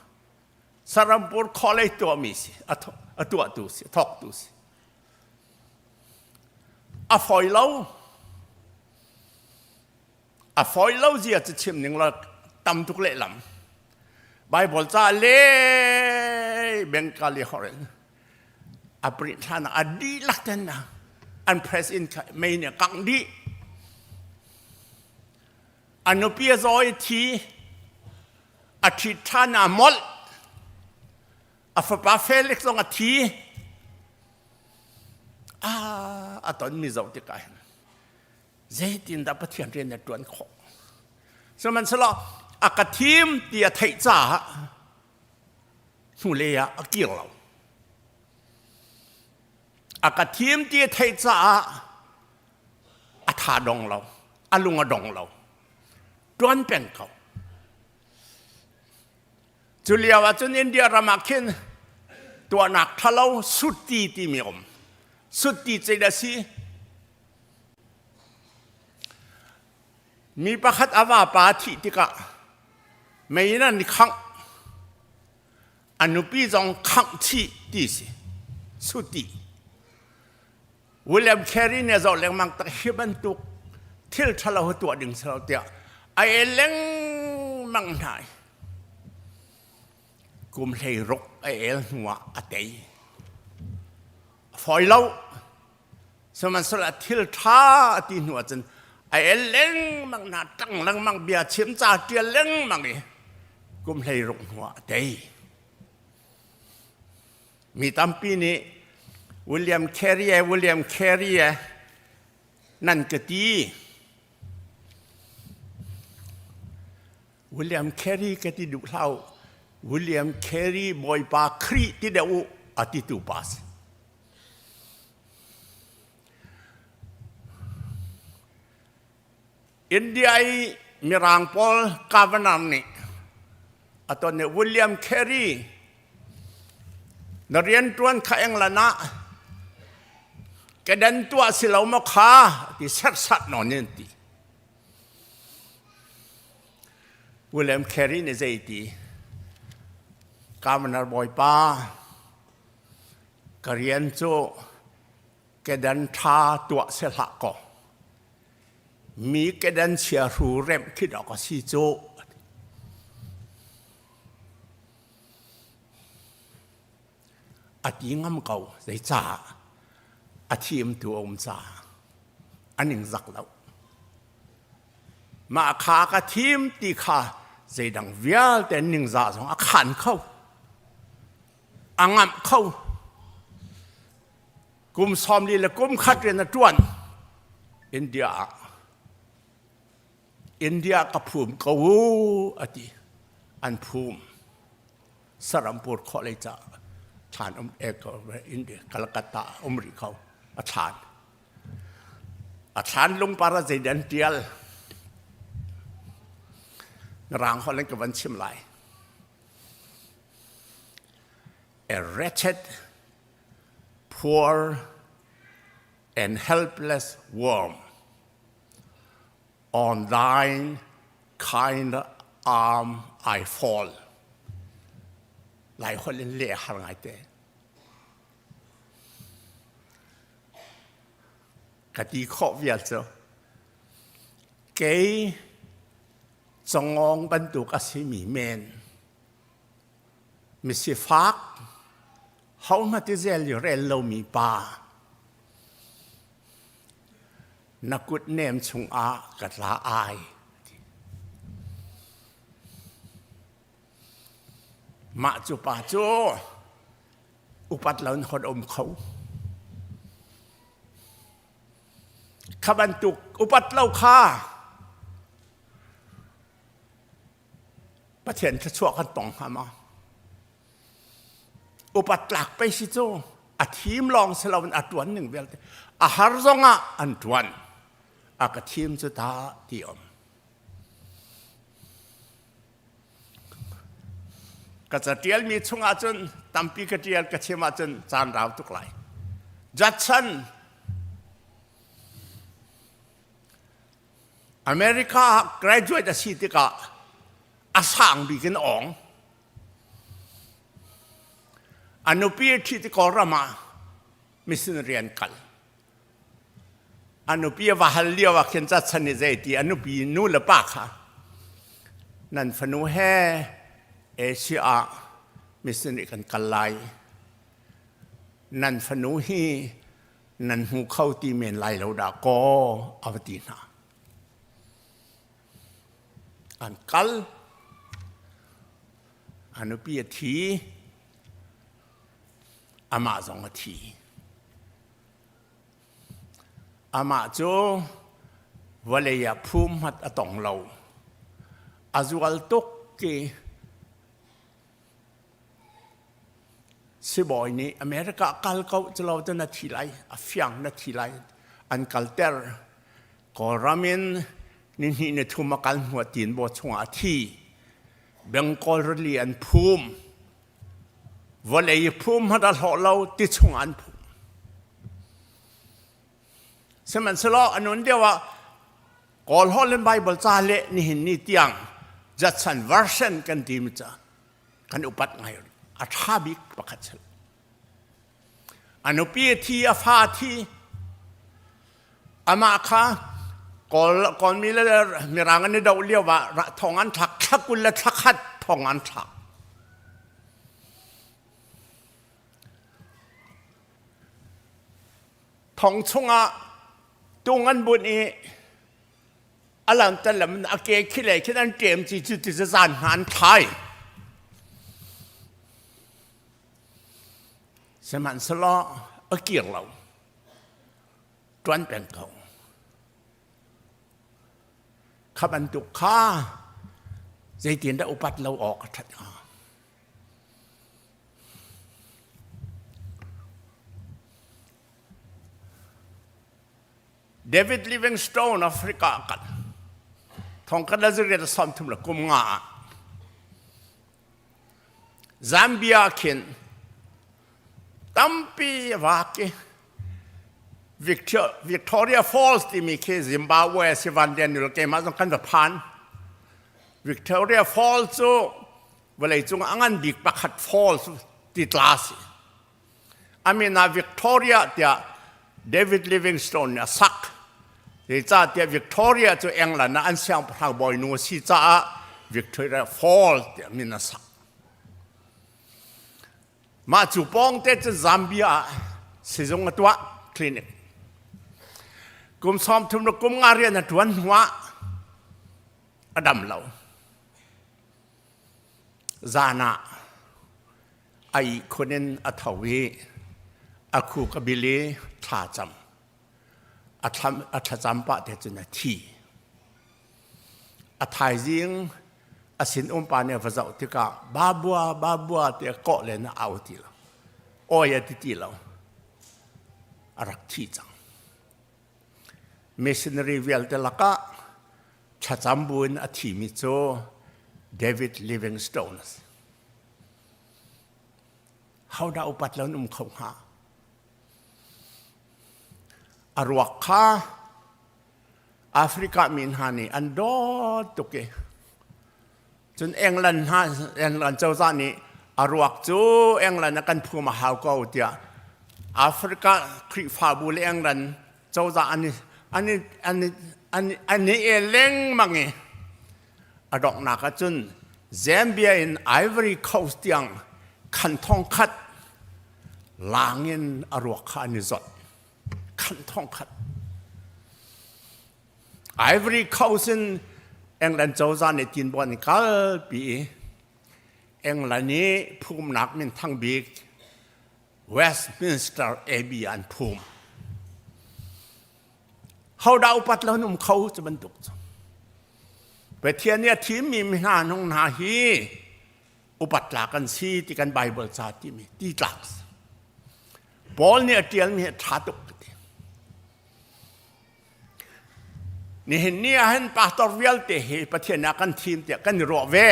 Sarampur College tuahmi si, a tuahtu si, a thawktu si. A fawi lo. A fawi lo zia cu chim ning law tam tuk lehlam. Bible ca le Bengali holh in a print hlan ah a dihlak ten na an press in kha mei nih a kangh dih. A nupi a zaw i thi a ṭhit ṭhan ah a molh. A fapa Felix zong a thi. Ah, a tonmi zoh tikah hin zeitindah Pathian rian na ṭuan khawh? Sihmanhsehlaw a ka thim ti a theih caah hnulei ah a kir lo. A ka thim ti a theih caah a tha dong lo, a lung a dong lo. Ṭuan peng ko. Cu lio ah cun India ram ah khin tuahnak ṭhalo sutti timi um. Sutti zeidah a si? Mi pakhat a vapa a thih tikah mei in an i khangh. A nupi zong khangh chih ti si. Suti. William Carey nih a zoh lengmang tak hi bantuk thil ṭhalo hi tuah ding si lo tiah a el lengmang hna i kum 16 a el hnuah a tei. A fawi lo. Sihmanhsehlaw thil ṭha a ti hnu ahcun a el lengmang hna, ṭang lengmang, bia chim ca ṭial lengmang i kum 16 hnuah a tei. Mi tampi nih William Carey William Carey nan ka ti. William Carey ka ti duh hlah u. William Carey Bawipa Khrih ti deuh u a titu pa si. India i Mirang pawl governor nih a ton i William Carey na rianṭuan kha England ah kedan tuah si lo maw kha ti serhsat nawn in ti. William Carey nih zei ti governor bawipa Ka rian cu kedan ṭha tuah si hlah kaw mi kedan chiahru remh khi dawk a si cu. A ti ngam ko zeicah a thimtu a um caah a ningzak lo. Mah kha ka thim ti kha zeidang vialte ningzah zong a khan kho. A ngamh kho. Kum 40 le kum khat rian a ṭuan. India ah India ka phum ko u a ti. An phum. Sarampur khawh lei ca thlan um e ko India Calcutta um rih ko a thlan. A thlan lungpar ah zei an tial. Rang holh in ka van chim lai. A wretched, poor, and helpless worm on thine kind arm I fall. Lai holh in leh har ngai te. Ka ti khawh vial cu. Kei Congawng bantuk a simi men misifak hohmanh ti zel i rel lomi pa na kut nem chungah ka tla ai. Mah cu pa cu upat lo in hot um kho. Kha bantuk upat lo kha Pathian thluachuah kan tong hnga maw? Upat tlak pei si cu a thim lawng si loin a ṭuan ning vialte a har zongah an ṭuan a ka thim cu ta ti om. Ka caṭialmi chungah cun tampi ka ṭial ka chim ahcun caan rau tuk lai. Judson America ah graduate a si tikah a sang bik in awng. A nupi a ṭhi ti Kawlram ah mission rian kal. A nupi a va hal lio ah khin Judson nih zei ti a nupi nu le pa kha nan fanu he Asia ah missionary kan kal lai. Nan fanu hi nan hmu kho ti men lai lo dah kaw a va ti hna. An kal. A nupi a thi. Amah zong a thi. Amah cu vawlei ah phum hmat a tong lo. A zual tuk i sibawi nih America kal ko cu lo cu na thi lai, a fiang na thi lai. An kalter. Kawlram in nihnih ni thum a kal hnu ah Tinbaw chungah a thi. Bengal rili an phum. Vawlei phum hmanh a hlawh lo ti chung an phum. Sihmanhsehlaw a nun lio ah Kawl holh in Bible ca leh nihin ni tiang Judson version kan timi ca kan upat ngai a ṭha bik pakhat si. A nupi a thi, a fa a thi. Amah kha Kawl Kawlmi le Mirang an i doh lio ah thong an thlak, thla 20 le thla khat thong an thlak. Thong chungah tung an bunh i a lam tan lam a ke khi le khin an ṭem ci cu ti zan hna an thlai. Sihmanhsehlaw a kir lo. Ṭuan peng ko. Kha bantuk kha zeitindah upat lo awk a ṭhat hnga? David Livingstone Africa a kal. Thongkhat le zariat 33 le kum nga ah Zambia khin tampi a vak i Victoria Falls timi khi Zimbabwe si van lian nul keimah zong kan va phan. Victoria Falls cu vawleicung a ngan bik pakhat falls ti tla si. A min ah Victoria tiah David Livingstone nih a sak. Zeicahtiah Victoria cu England ah an siangpahrang bawinu a si caah Victoria Falls tiah min a sak. Mah cu pawngte cu Zambia ah sizung a tuah clinic. Kum 30 le kum nga rian a ṭuan hnuah a dam lo. Zan ah a ihkhun in a tho i a khuk a bil i thla cam. A thlacam pah te cun a thi. A thaizing a sinum pa nih a va zoh tikah babua babua tiah kawh len a au ti lo. Awi a ti ti lo. A rak thi cang. Missionary vialte lakah thlacam buin a thimi cu David Livingstone a si. Hodah upat lo um kho hnga? A ruak kha Africa mi hna nih an dawt tuk i cun England hna England cozah nih a ruak cu England ah kan phum a hau ko tiah Africa Khrihfabu le England cozah an i an i an i an i an i el lengmang i a donghnak ah cun Zambia in Ivory Coast tiang khan thong khat lang in a ruak kha an i zawt khan thong khat Ivory Coast in England cozah nih tinbawn in kalpi i England i phumnak min thang bik Westminster Abbey an phum. Hodah upat lo um kho cu bantuk cu. Pathian nih a thimmi mi hna nung hna hi upat tlak an si ti kan Bible ca timi ti tlak. Paul nih a ṭialmi hi a ṭha tuk ka ti. Nihin ni ah hin pastor vialte hi Pathian ah kan thim tiah kan i ruah ve.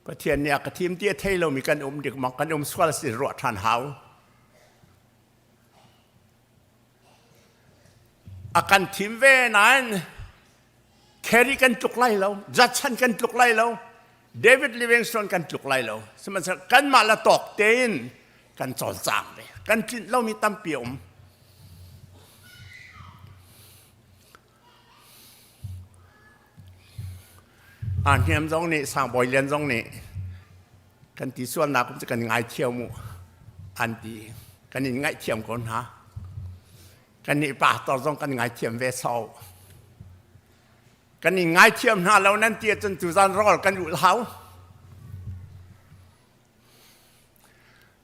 Pathian nih a ka thim ti a thei lomi kan um dik mak kan um sual si ruah ṭhan hau. A kan thim ve nain Kerry kan tluk lai lo, Judson kan tluk lai lo, David Livingstone kan tluk lai lo. Sihmanhsehlaw kanmah la tawk tein kan cawlcang ve. Kan tlinh lomi tampi a um. Hniam zong nih Sangbawi Lian zong nih kan ti sualnak cu kan ngaithiam mu an ti. Kan in ngaihthiam ko hna. Kan nih pastor zong kan ngaithiam ve sau. Kan in ngaithiam hna lo nan ti ahcun tuzan rawl kan ulh hau.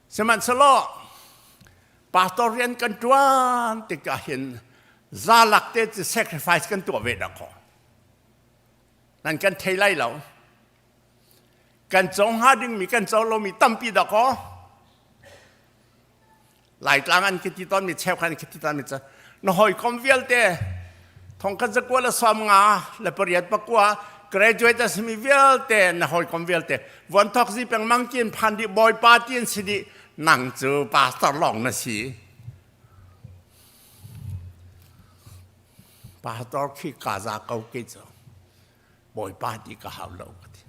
Sihmanhsehlaw pastor rian kan ṭuan tikah hin zalak te cu sacrifice kan tuah ve dah kaw. Nan kan thei lai lo. Kan co hnga dingmi kan co lomi tampi dah kaw. Laitlang an ka ti tawnmi cheukhat an ka ti tawnmi cu na hawikom vialte thong khat zakua le sawm nga le pariat pakua graduate a simi vialte na hawikom vialte vuanthok zi peng mang kin phan dih bawipa ti an si dih nang cu pastor lawng na si pastor khi ka za ko ke cu bawipa ti ka hau lo ka ti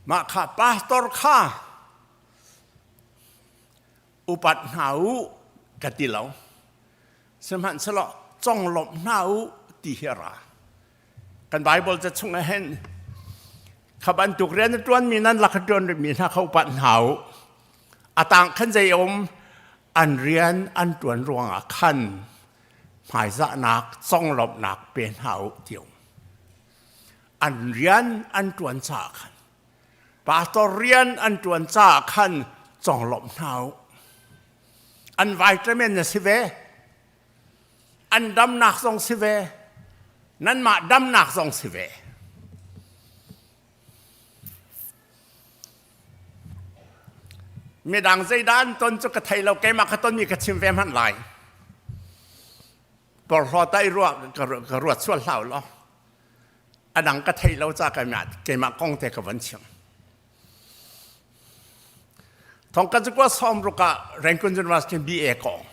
Mah kha pastor kha upat hna u ka ti lo. Sihmanhsehlaw conglawmh hna u ti hi a ra. Kan Bible ca chung ah hin kha bantuk rian a ṭuanmi nan lak a ṭuan rihmi hna kha upat hna u. A tang khan zei um an rian an ṭuan ruangah khan hmaizahnak conglawmhnak pe hna u ti um. An rian an ṭuan caah khan pastor rian an ṭuan caah khan conglawmh hna u. An vitamin na si ve. An damnak zong si ve. Nanmah damnak zong si ve. Midang zeidah an ton cu ka thei lo keimah ka tonmi ka chim ve hmanh lai. Porhlawt ah i ruah ka ruat sual hlah law a dang ka theih lo ca keimah keimah kong te ka van chim. Thong ka cu sawm ruk ah Rangoon University BA kong.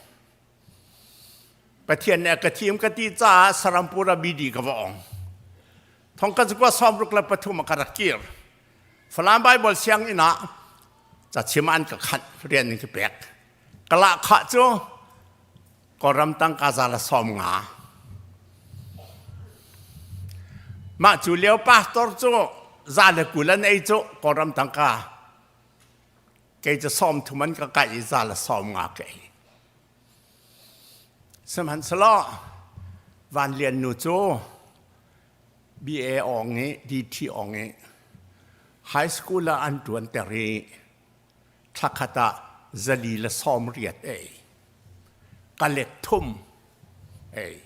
Pathian nih a ka thim ka ti caah Sarampura BD ka va ong. Thong ka cu 63 ah ka rak kir. Falam Bible sianginn ah cachim an ka khanh rian in ka pek. Ka lahkhah cu Kawlram tangka za le sawm nga. Mah cu lio pastor cu za le 20 an ei cu Kawlram tangka. Kei cu sawm thum an ka kaih i za le sawm nga ka ei. Sihmanhsehlaw Van Lian nu cu BA awng i DT awng i high school ah an ṭuan ter i thlakhat ah zali le sawm riat ei ka let thum ei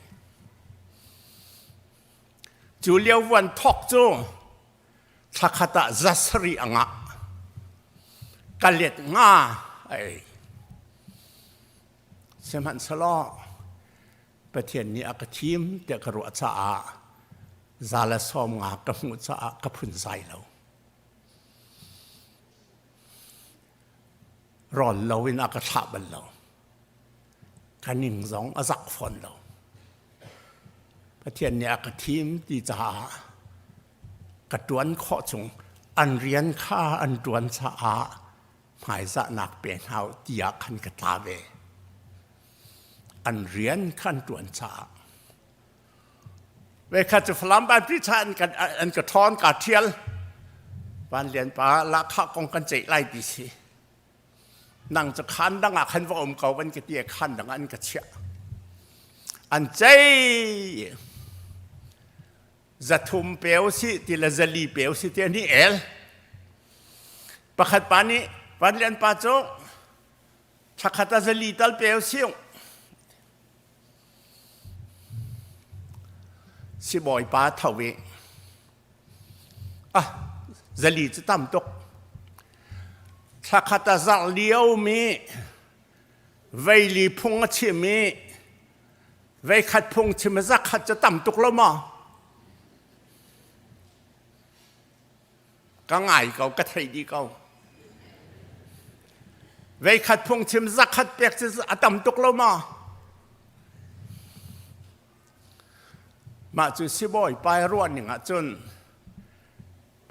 cu lio vuan thok cu thlakhat ah zasari a ngah ka let nga ei sihmanhsehlaw Pathian nih a ka thim tiah ka ruah caah za le sawm nga ka hmuh caah ka phunzai lo Rawl loin a ka thlah bal lo. Ka ning zong a zak fawn lo. Pathian nih a ka thim ti caah ka ṭuan khawh chung an rian kha an ṭuan caah hmaizahnak pe hna u tiah khan ka tla ve. An rian kha an ṭuan caah. Vekhat cu Falam Baptist cha an, kan, an ka ṭhawn ka ṭhial. Van Lian pa lahkhah kong kan ceih lai ti si. Nang cu khan dang ah khan va um ko van ka ti khan dang ah an ka chiah. An cei. Zathum peu si ti le zali peu si ti an i el. Pakhat pa nih Van Lian pa cu thlakhat a zali tal peu si Sibawipa tho i ah zali cu tam tuk. Thlakhat a zarh liomi veili phung a chim i veikhat phung chim a zakhat cu tam tuk lo maw? Ka ngai ko, ka theih dih ko. Veikhat phungchim zakhat pek cu a tam tuk lo maw? Mah cu sibawi pa ruah ning ah cun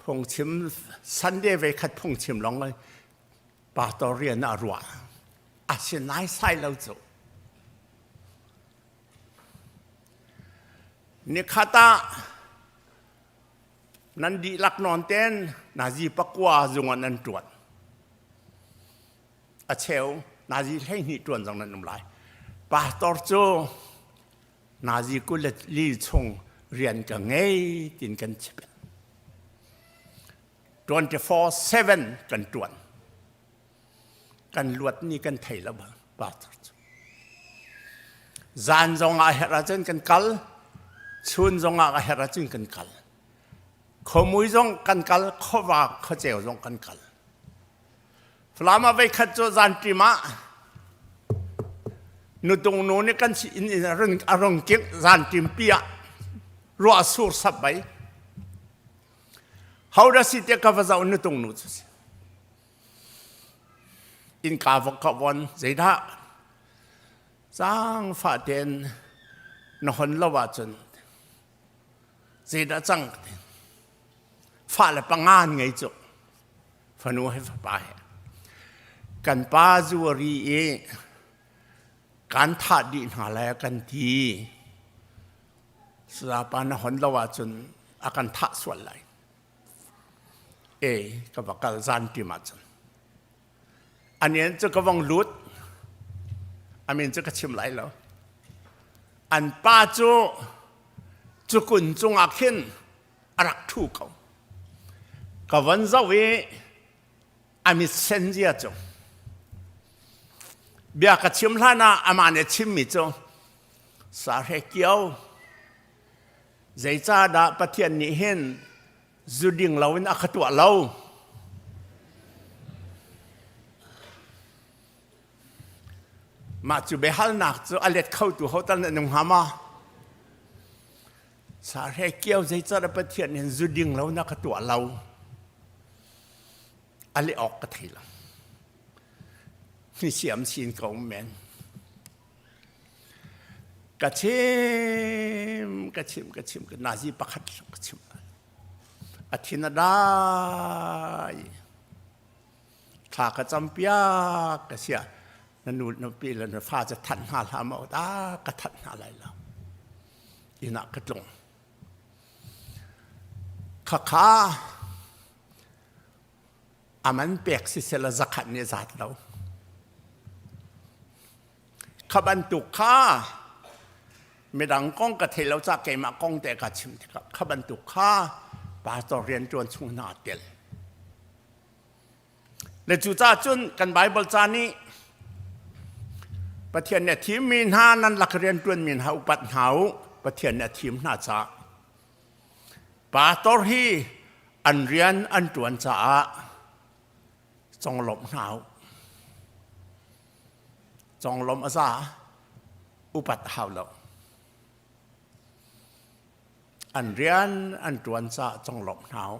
phungchim Sunday veikhat phungchim lawng pastor rian ah ruah. A si naisai lo cu. Nikhat ah nan dihlak nawn ten nazi pakua zung ah nan ṭuan. A cheu nazi 12 ṭuan zong nan um lai. Pastor cu nazi 22 chung rian ka ngei tin kan chim. 24/7 kan ṭuan. Kan luat ni kan thei lo bang pastor cu. Zan zong ah herh ahcun kan kal, chun zong ah a herh ahcun kan kal. Khomui zong kan kal, khuava khuaceu zong kan kal. Falam ah veikhat cu zan ṭim ah nutung nu nih kan inn in a rung kingh zan ṭim pi ah ruah sur sap bai. Ho dah si tiah ka va zoh nutung nu cu si. Innka vok ka von zeidah zaangfah tein na hon lo ahcun zeidah cang fa le panga an ngei cu fanu he fapa he kan pa zu a ri i kan thah dih hna lai kan ti Sapa na hon lo ahcun a kan thah sual lai. E ka va kal zan tim ahcun. Anien cu ka vong lut. Amin cu ka chim lai lo. An pa cu cukun cungah khin a rak ṭhu ko. Ka von zoh i a mit sen zia cu bia ka chim hlan ah amah nih a chimmi cu Sahre kio zeicahdah Pathian nih hin zu ding loin a ka tuah lo? Mah cu biahalnak cu a let khotu ho tal nan um hnga ma? Sahre kio zeicahdah Pathian nih zu ding loin a ka tuah lo? A leh awk ka thei lo. Ni siam sin ko men. Ka chim, ka chim, ka chim, nazi pakhat ka chim. A thin a dai. Thla ka cam piak ka sia. Na nu na pi le na fa ca that hna hlah maw ta ka that hna lai lo. Inn ah ka tlung. Khakha aman pek siseh la zakhat nih zat lo. Kha bantuk kha midang kong ka thei lo ca keimah kong te ka chim tikah kha bantuk kha pastor rian ṭuan chung hna tel. Le cucaah cun kan Bible ca nih Pathian nih a thimmi hna nan lak rian ṭuanmi hna upat hna u Pathian nih a thim hna caah pastor hi an rian an ṭuan caah conglawmh hna u. Conglawmh a za upat hau lo. An rian an ṭuan caah conglawmh hna u.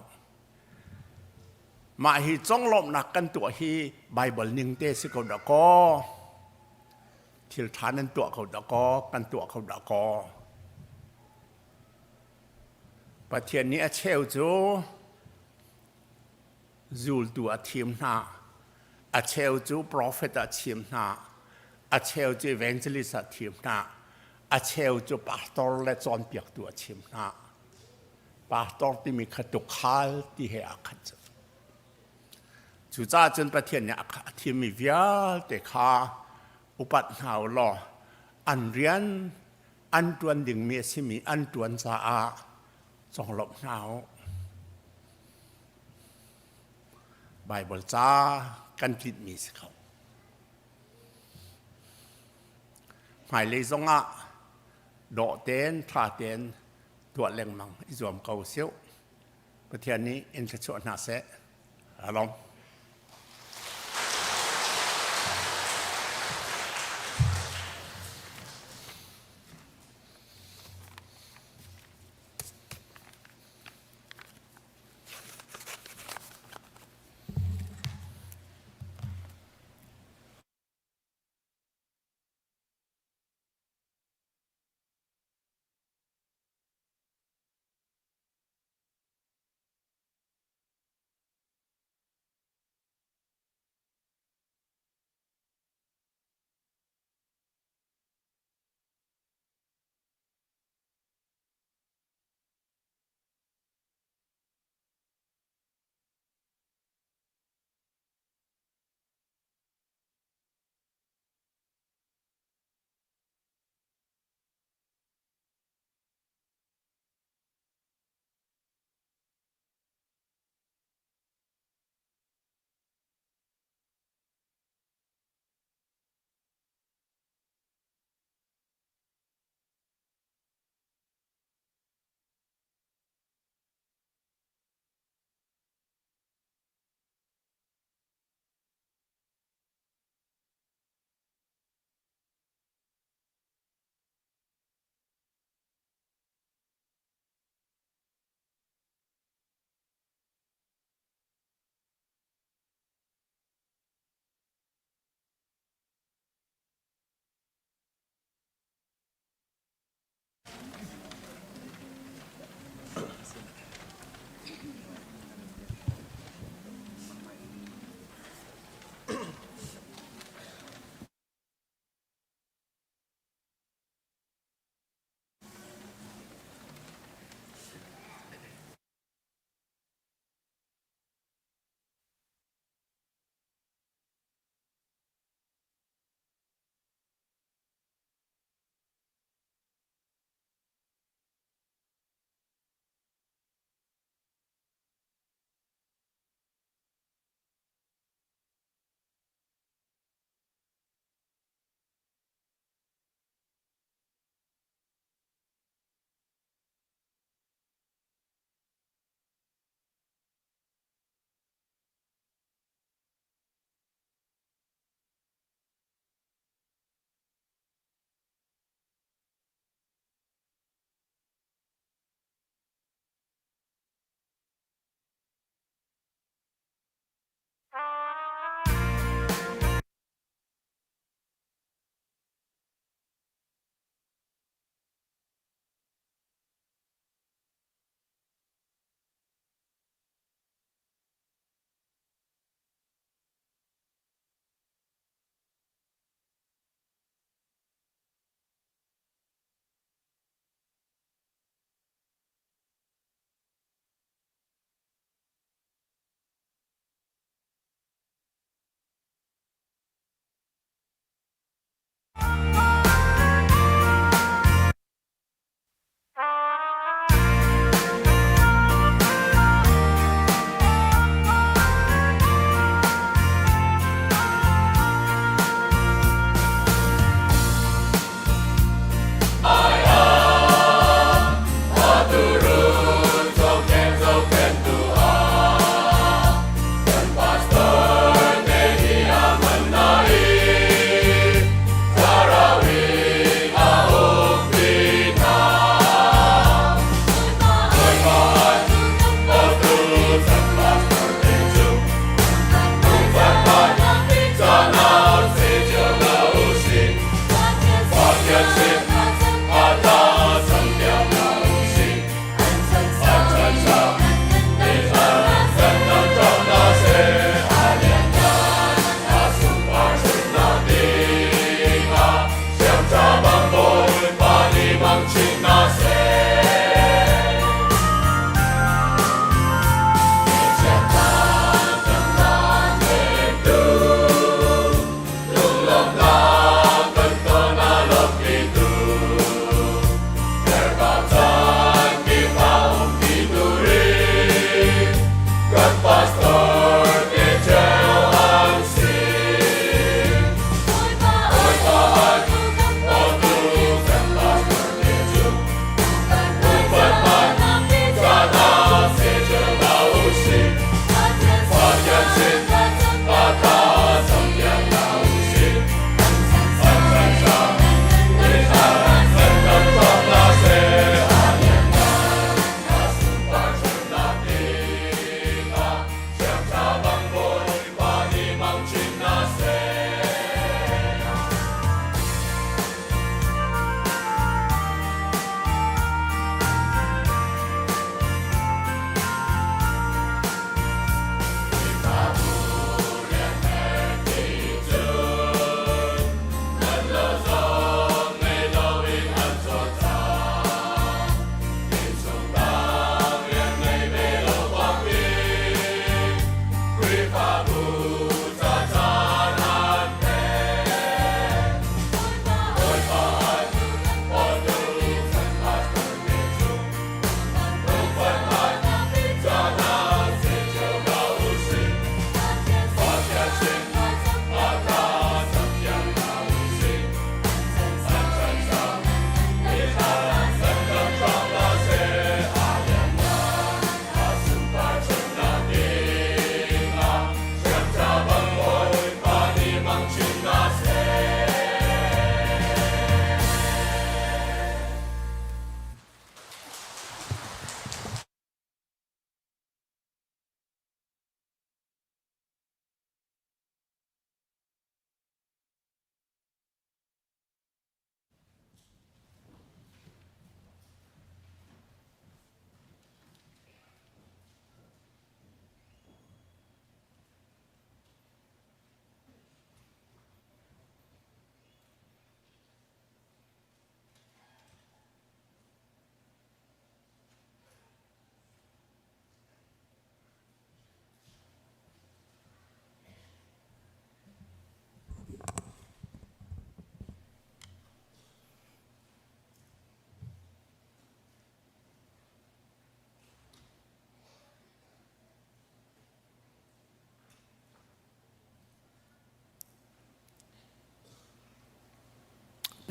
Mah hi conglawmhnak kan tuah hi Baibal ning te si ko dah kaw. Thil ṭha nan tuah ko dah kaw, kan tuah ko dah kaw. Pathian nih a cheu cu zultu a thim hna. A cheu cu profet a chim hna. A cheu cu evangelist a thim hna. A cheu cu pastor le cawnpiaktu a chim hna. Pastor timi kha tukhal ti he aa khat cu. Cucaah cun Pathian nih a thimmi vialte kha upat hna u law an rian an ṭuan dingmi a simi an ṭuan caah conglawmh hna u. Baibal ca kan tlinhmi si kho. Hmailei zongah dawh tein ṭha tein tuah lengmang i zuam ko siu. Pathian nih in thluachuah hna seh. Along.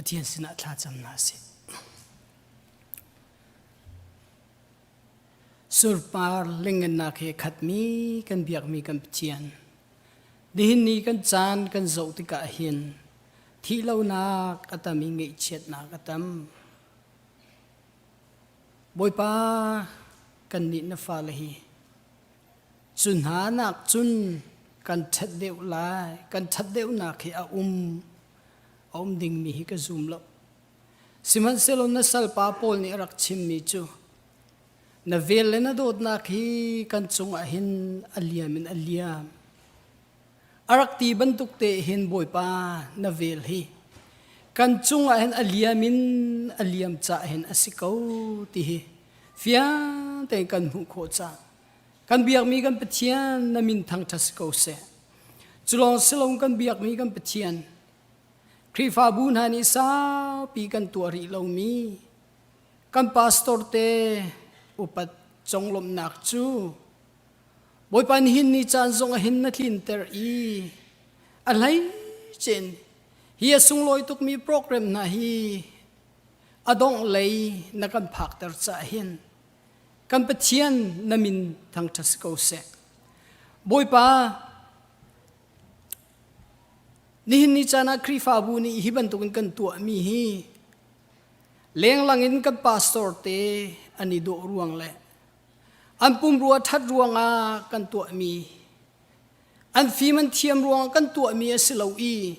Pathian sinah thla cam hna sih. Surpar lengennak he khatmi kan biakmi kan Pathian. Nihin ni kan caan kan zoh tikah hin thihlonak a tam i ngaihchiatnak a tam. Bawipa kannih na fale hi cu hna nak cun kan ṭhat deuh lai kan ṭhat deuhnak hi a um a um dingmi hi ka zum lo. Sihmanhsehlaw na salpa Paul nih a rak chimmi cu na vel le na dawtnak hi kan cungah hin a liam in a liam. A rak ti bantuk te hin Bawipa na vel hi kan cungah hin a liam in a liam cah hin a si ko ti hi fiang tein kan hmuh khawh cang. Kan biakmi kan Pathian na min thangṭhat si ko seh. Culawng silong kan biakmi kan Pathian Khrihfabu hna nih saupi kan tuah rih lomi kan pastor te upat conglawmhnak cu Bawipa nihin ni caan zong ah hin na tlinter i a hleicen hi a sunglawi tukmi program hna hi a dongh lei na kan phakter caah hin kan Pathian na min thangṭhat si ko seh. Bawipa Nihin ni caan ah Khrihfabu nih hi bantukin kan tuahmi hi lenglang in kan pastor te an i dawh ruang le an pumrua ṭhat ruangah kan tuahmi an fim an thiam ruangah kan tuahmi a si lo i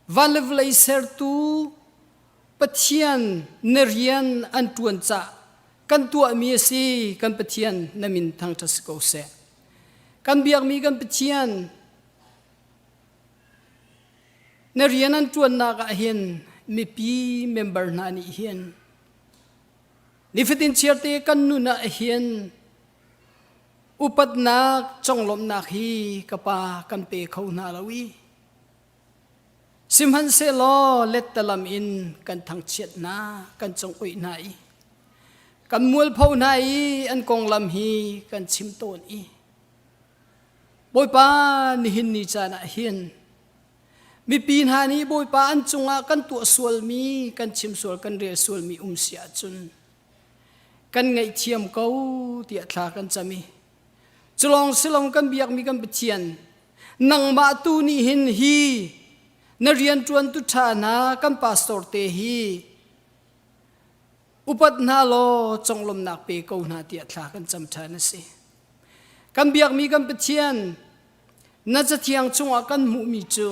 van le vawlei sertu Pathian na rian an ṭuan cah kan tuahmi a si kan Pathian na min thangṭhat si ko seh. Kan biakmi kan Pathian na rian an ṭuannak ah hin mipi member hna nih hin nifatin chiarte kan nun ah hin upatnak conglawmhnak hi ka pa kan pe kho hna lo i sihmanhsehlaw lettalam in kan thangchiat hna kan congoih hna i kan mualpho hna i an konglam hi kan chim tawn i Bawipa nihin ni caan ah hin mipi hna nih Bawipa an cungah kan tuah sualmi kan chim sual kan rel sualmi um si ahcun kan ngaihthiam ko tiah thla kan cam i culawng silong kan biakmi kan Pathian nangmah tu nih hin hi na rianṭuantu ṭha hna kan pastor te hi upat hna law conglawmhnak pe ko hna tiah thla kan cam ṭhan a si. Kan biakmi kan Pathian na cathiang chungah kan hmuhmi cu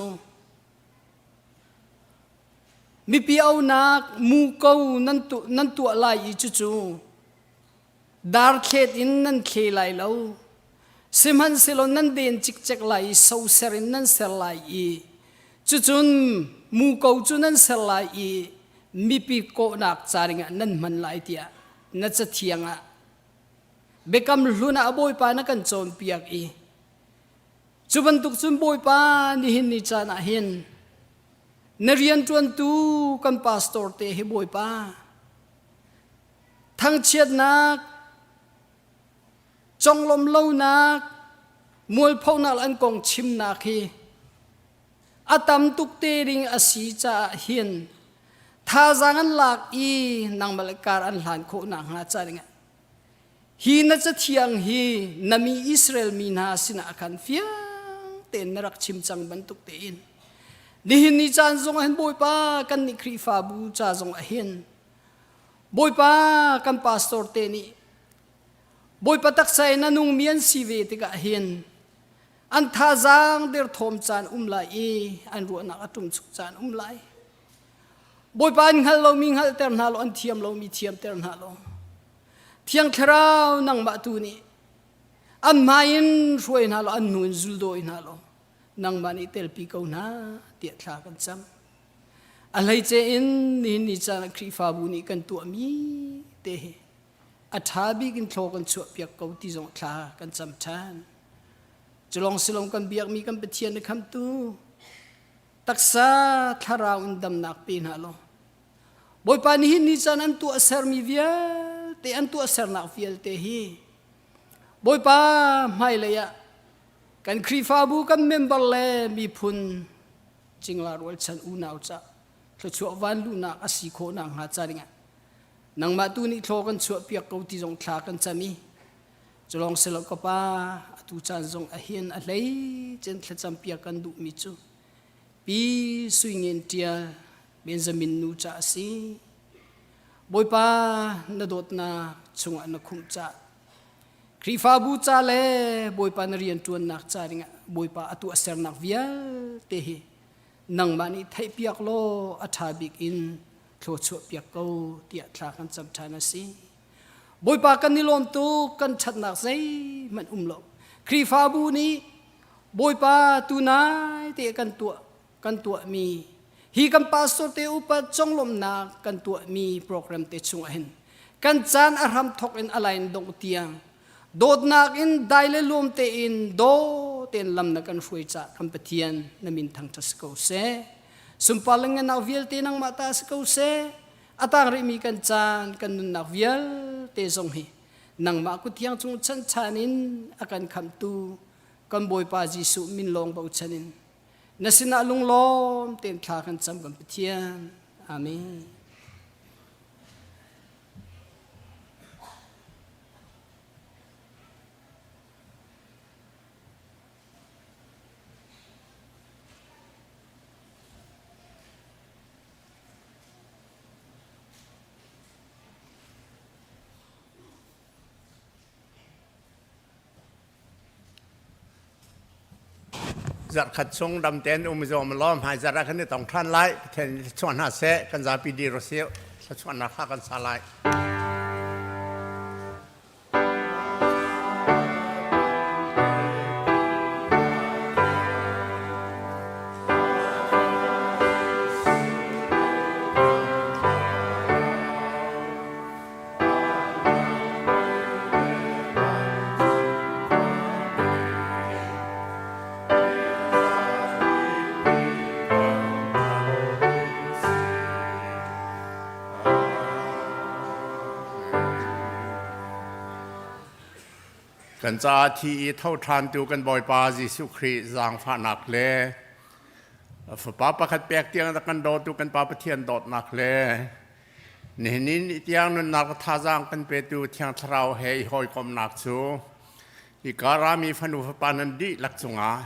mipi aunak muko nan, tu, nan tuah lai i cucu dar thlet in nan thle lai lo sihmanhsehlaw nan den cikcek lai i soser in nan ser lai i cucun muko cu nan ser lai i mipi kawhnak ca dingah nan hman lai tiah na cathiang ah biakam hlun ah Bawipa na kan cawnpiak i cu bantuk cun Bawipa nihin ni caan ah hin na rianṭuantu kan pastor te hi Bawipa thangchiatnak conglawm lonak mualphonak an kong chimnak hi a tam tuk te ding a si caah hin thazaang an lak i nangmah le kar an hlan khawh nakhnga ca dingah hi na cathiang hi na mi Israel mi hna sinah khan fiang tein na rak chim cang bantuk tein nihin ni caan zong ah hin Bawipa kan nih Khrihfabu ca zong ah hin Bawipa kan pastor te nih Bawipa taksa in a nungmi an si ve tikah hin an thazaang derthawm caan um lai i an ruahnak a ṭumchuk caan um lai. Bawipa an hngal lomi hngalhter hna law an thiam lomi thiamter hna law Thiang Thlarau nangmah tu nih an hmai in hruai hna law an hnu in zuldawi hna law nangmah nih telpi ko hna tiah thla kan cam. A hleice in nihin ni caan ah Khrihfabu nih kan tuahmi te hi a ṭha bik in thlaw kan chuahpiak ko ti zong thla kan cam ṭhan. Culong silong kan biakmi kan Pathian na khamtu taksa thlarau in damnak pe hna law Bawipa nihin ni caan an tuah sermi vialte an tuah sernak vialte hi Bawipa hmailei ah kan Khrihfabu kan member le miphun cingla rualchan unau ca. Thluachuah vanluhnak a si khawh nakhnga ca dingah nangmah tu nih thlaw kan chuah piak ko ti zong thla kan cam i culong silo ka pa atu caan zong a hin a hlei cen thlacam piak kan duhmi cu Pi Sui Ngen Ṭial Benjamin nu ca a si. Bawipa na dawtnak chungah na khumh ca Khrihfabu ca le Bawipa na rianṭuannak ca dingah Bawipa a tuahsernak vialte hi nangmah nih theihpiak law a ṭha bik in thluachuah piak ko tiah thla kan cam ṭhan a si. Bawipa kan i lawm tuk kan ṭhatnak zeihmanh um lo. Khrihfabu nih Bawipa tunai te kan tuah kan tuahmi hi kan pastor te upat conglawmhnak kan tuahmi program te chungah hin kan caan a hram thok in a lain dongh tiang dawtnak in dai le lawm tein daw tein lam na kan hruai ca kan Pathian na min thangṭhat si ko seh. Sunpar le ngannak vialte nangmah ta si ko seh. A tang rihmi kan caan kan nunnak vialte zong hi nangmah kut thiang chung chanchan in a kan khamhtu kan Bawipa Jesuh min lawng bochan in na sinah lunglawm tein thla kan cam kan Pathian. Amen. Zarhkhat chung dam tein um zawm law hmai zarh ah kan i tong ṭhan lai. Pathian nih thluachuah hna seh. Kan zapi dir usih. Thluachuahnak hla kan sa lai. Kan caah thi i tho ṭhantu kan Bawipa Jesuh Khrih zaangfahnak le Fapa pakhat pek tiang kan dawtu kan Pa Pathian dawtnak le Nihin ni tiang nunnak thazaang kan petu Thiang Thlarau he i hawikomhnak cu hika rami fanu fapa nan dihlak cungah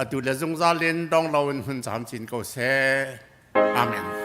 atu le zungzal in dong loin hun camcin ko seh. Amen.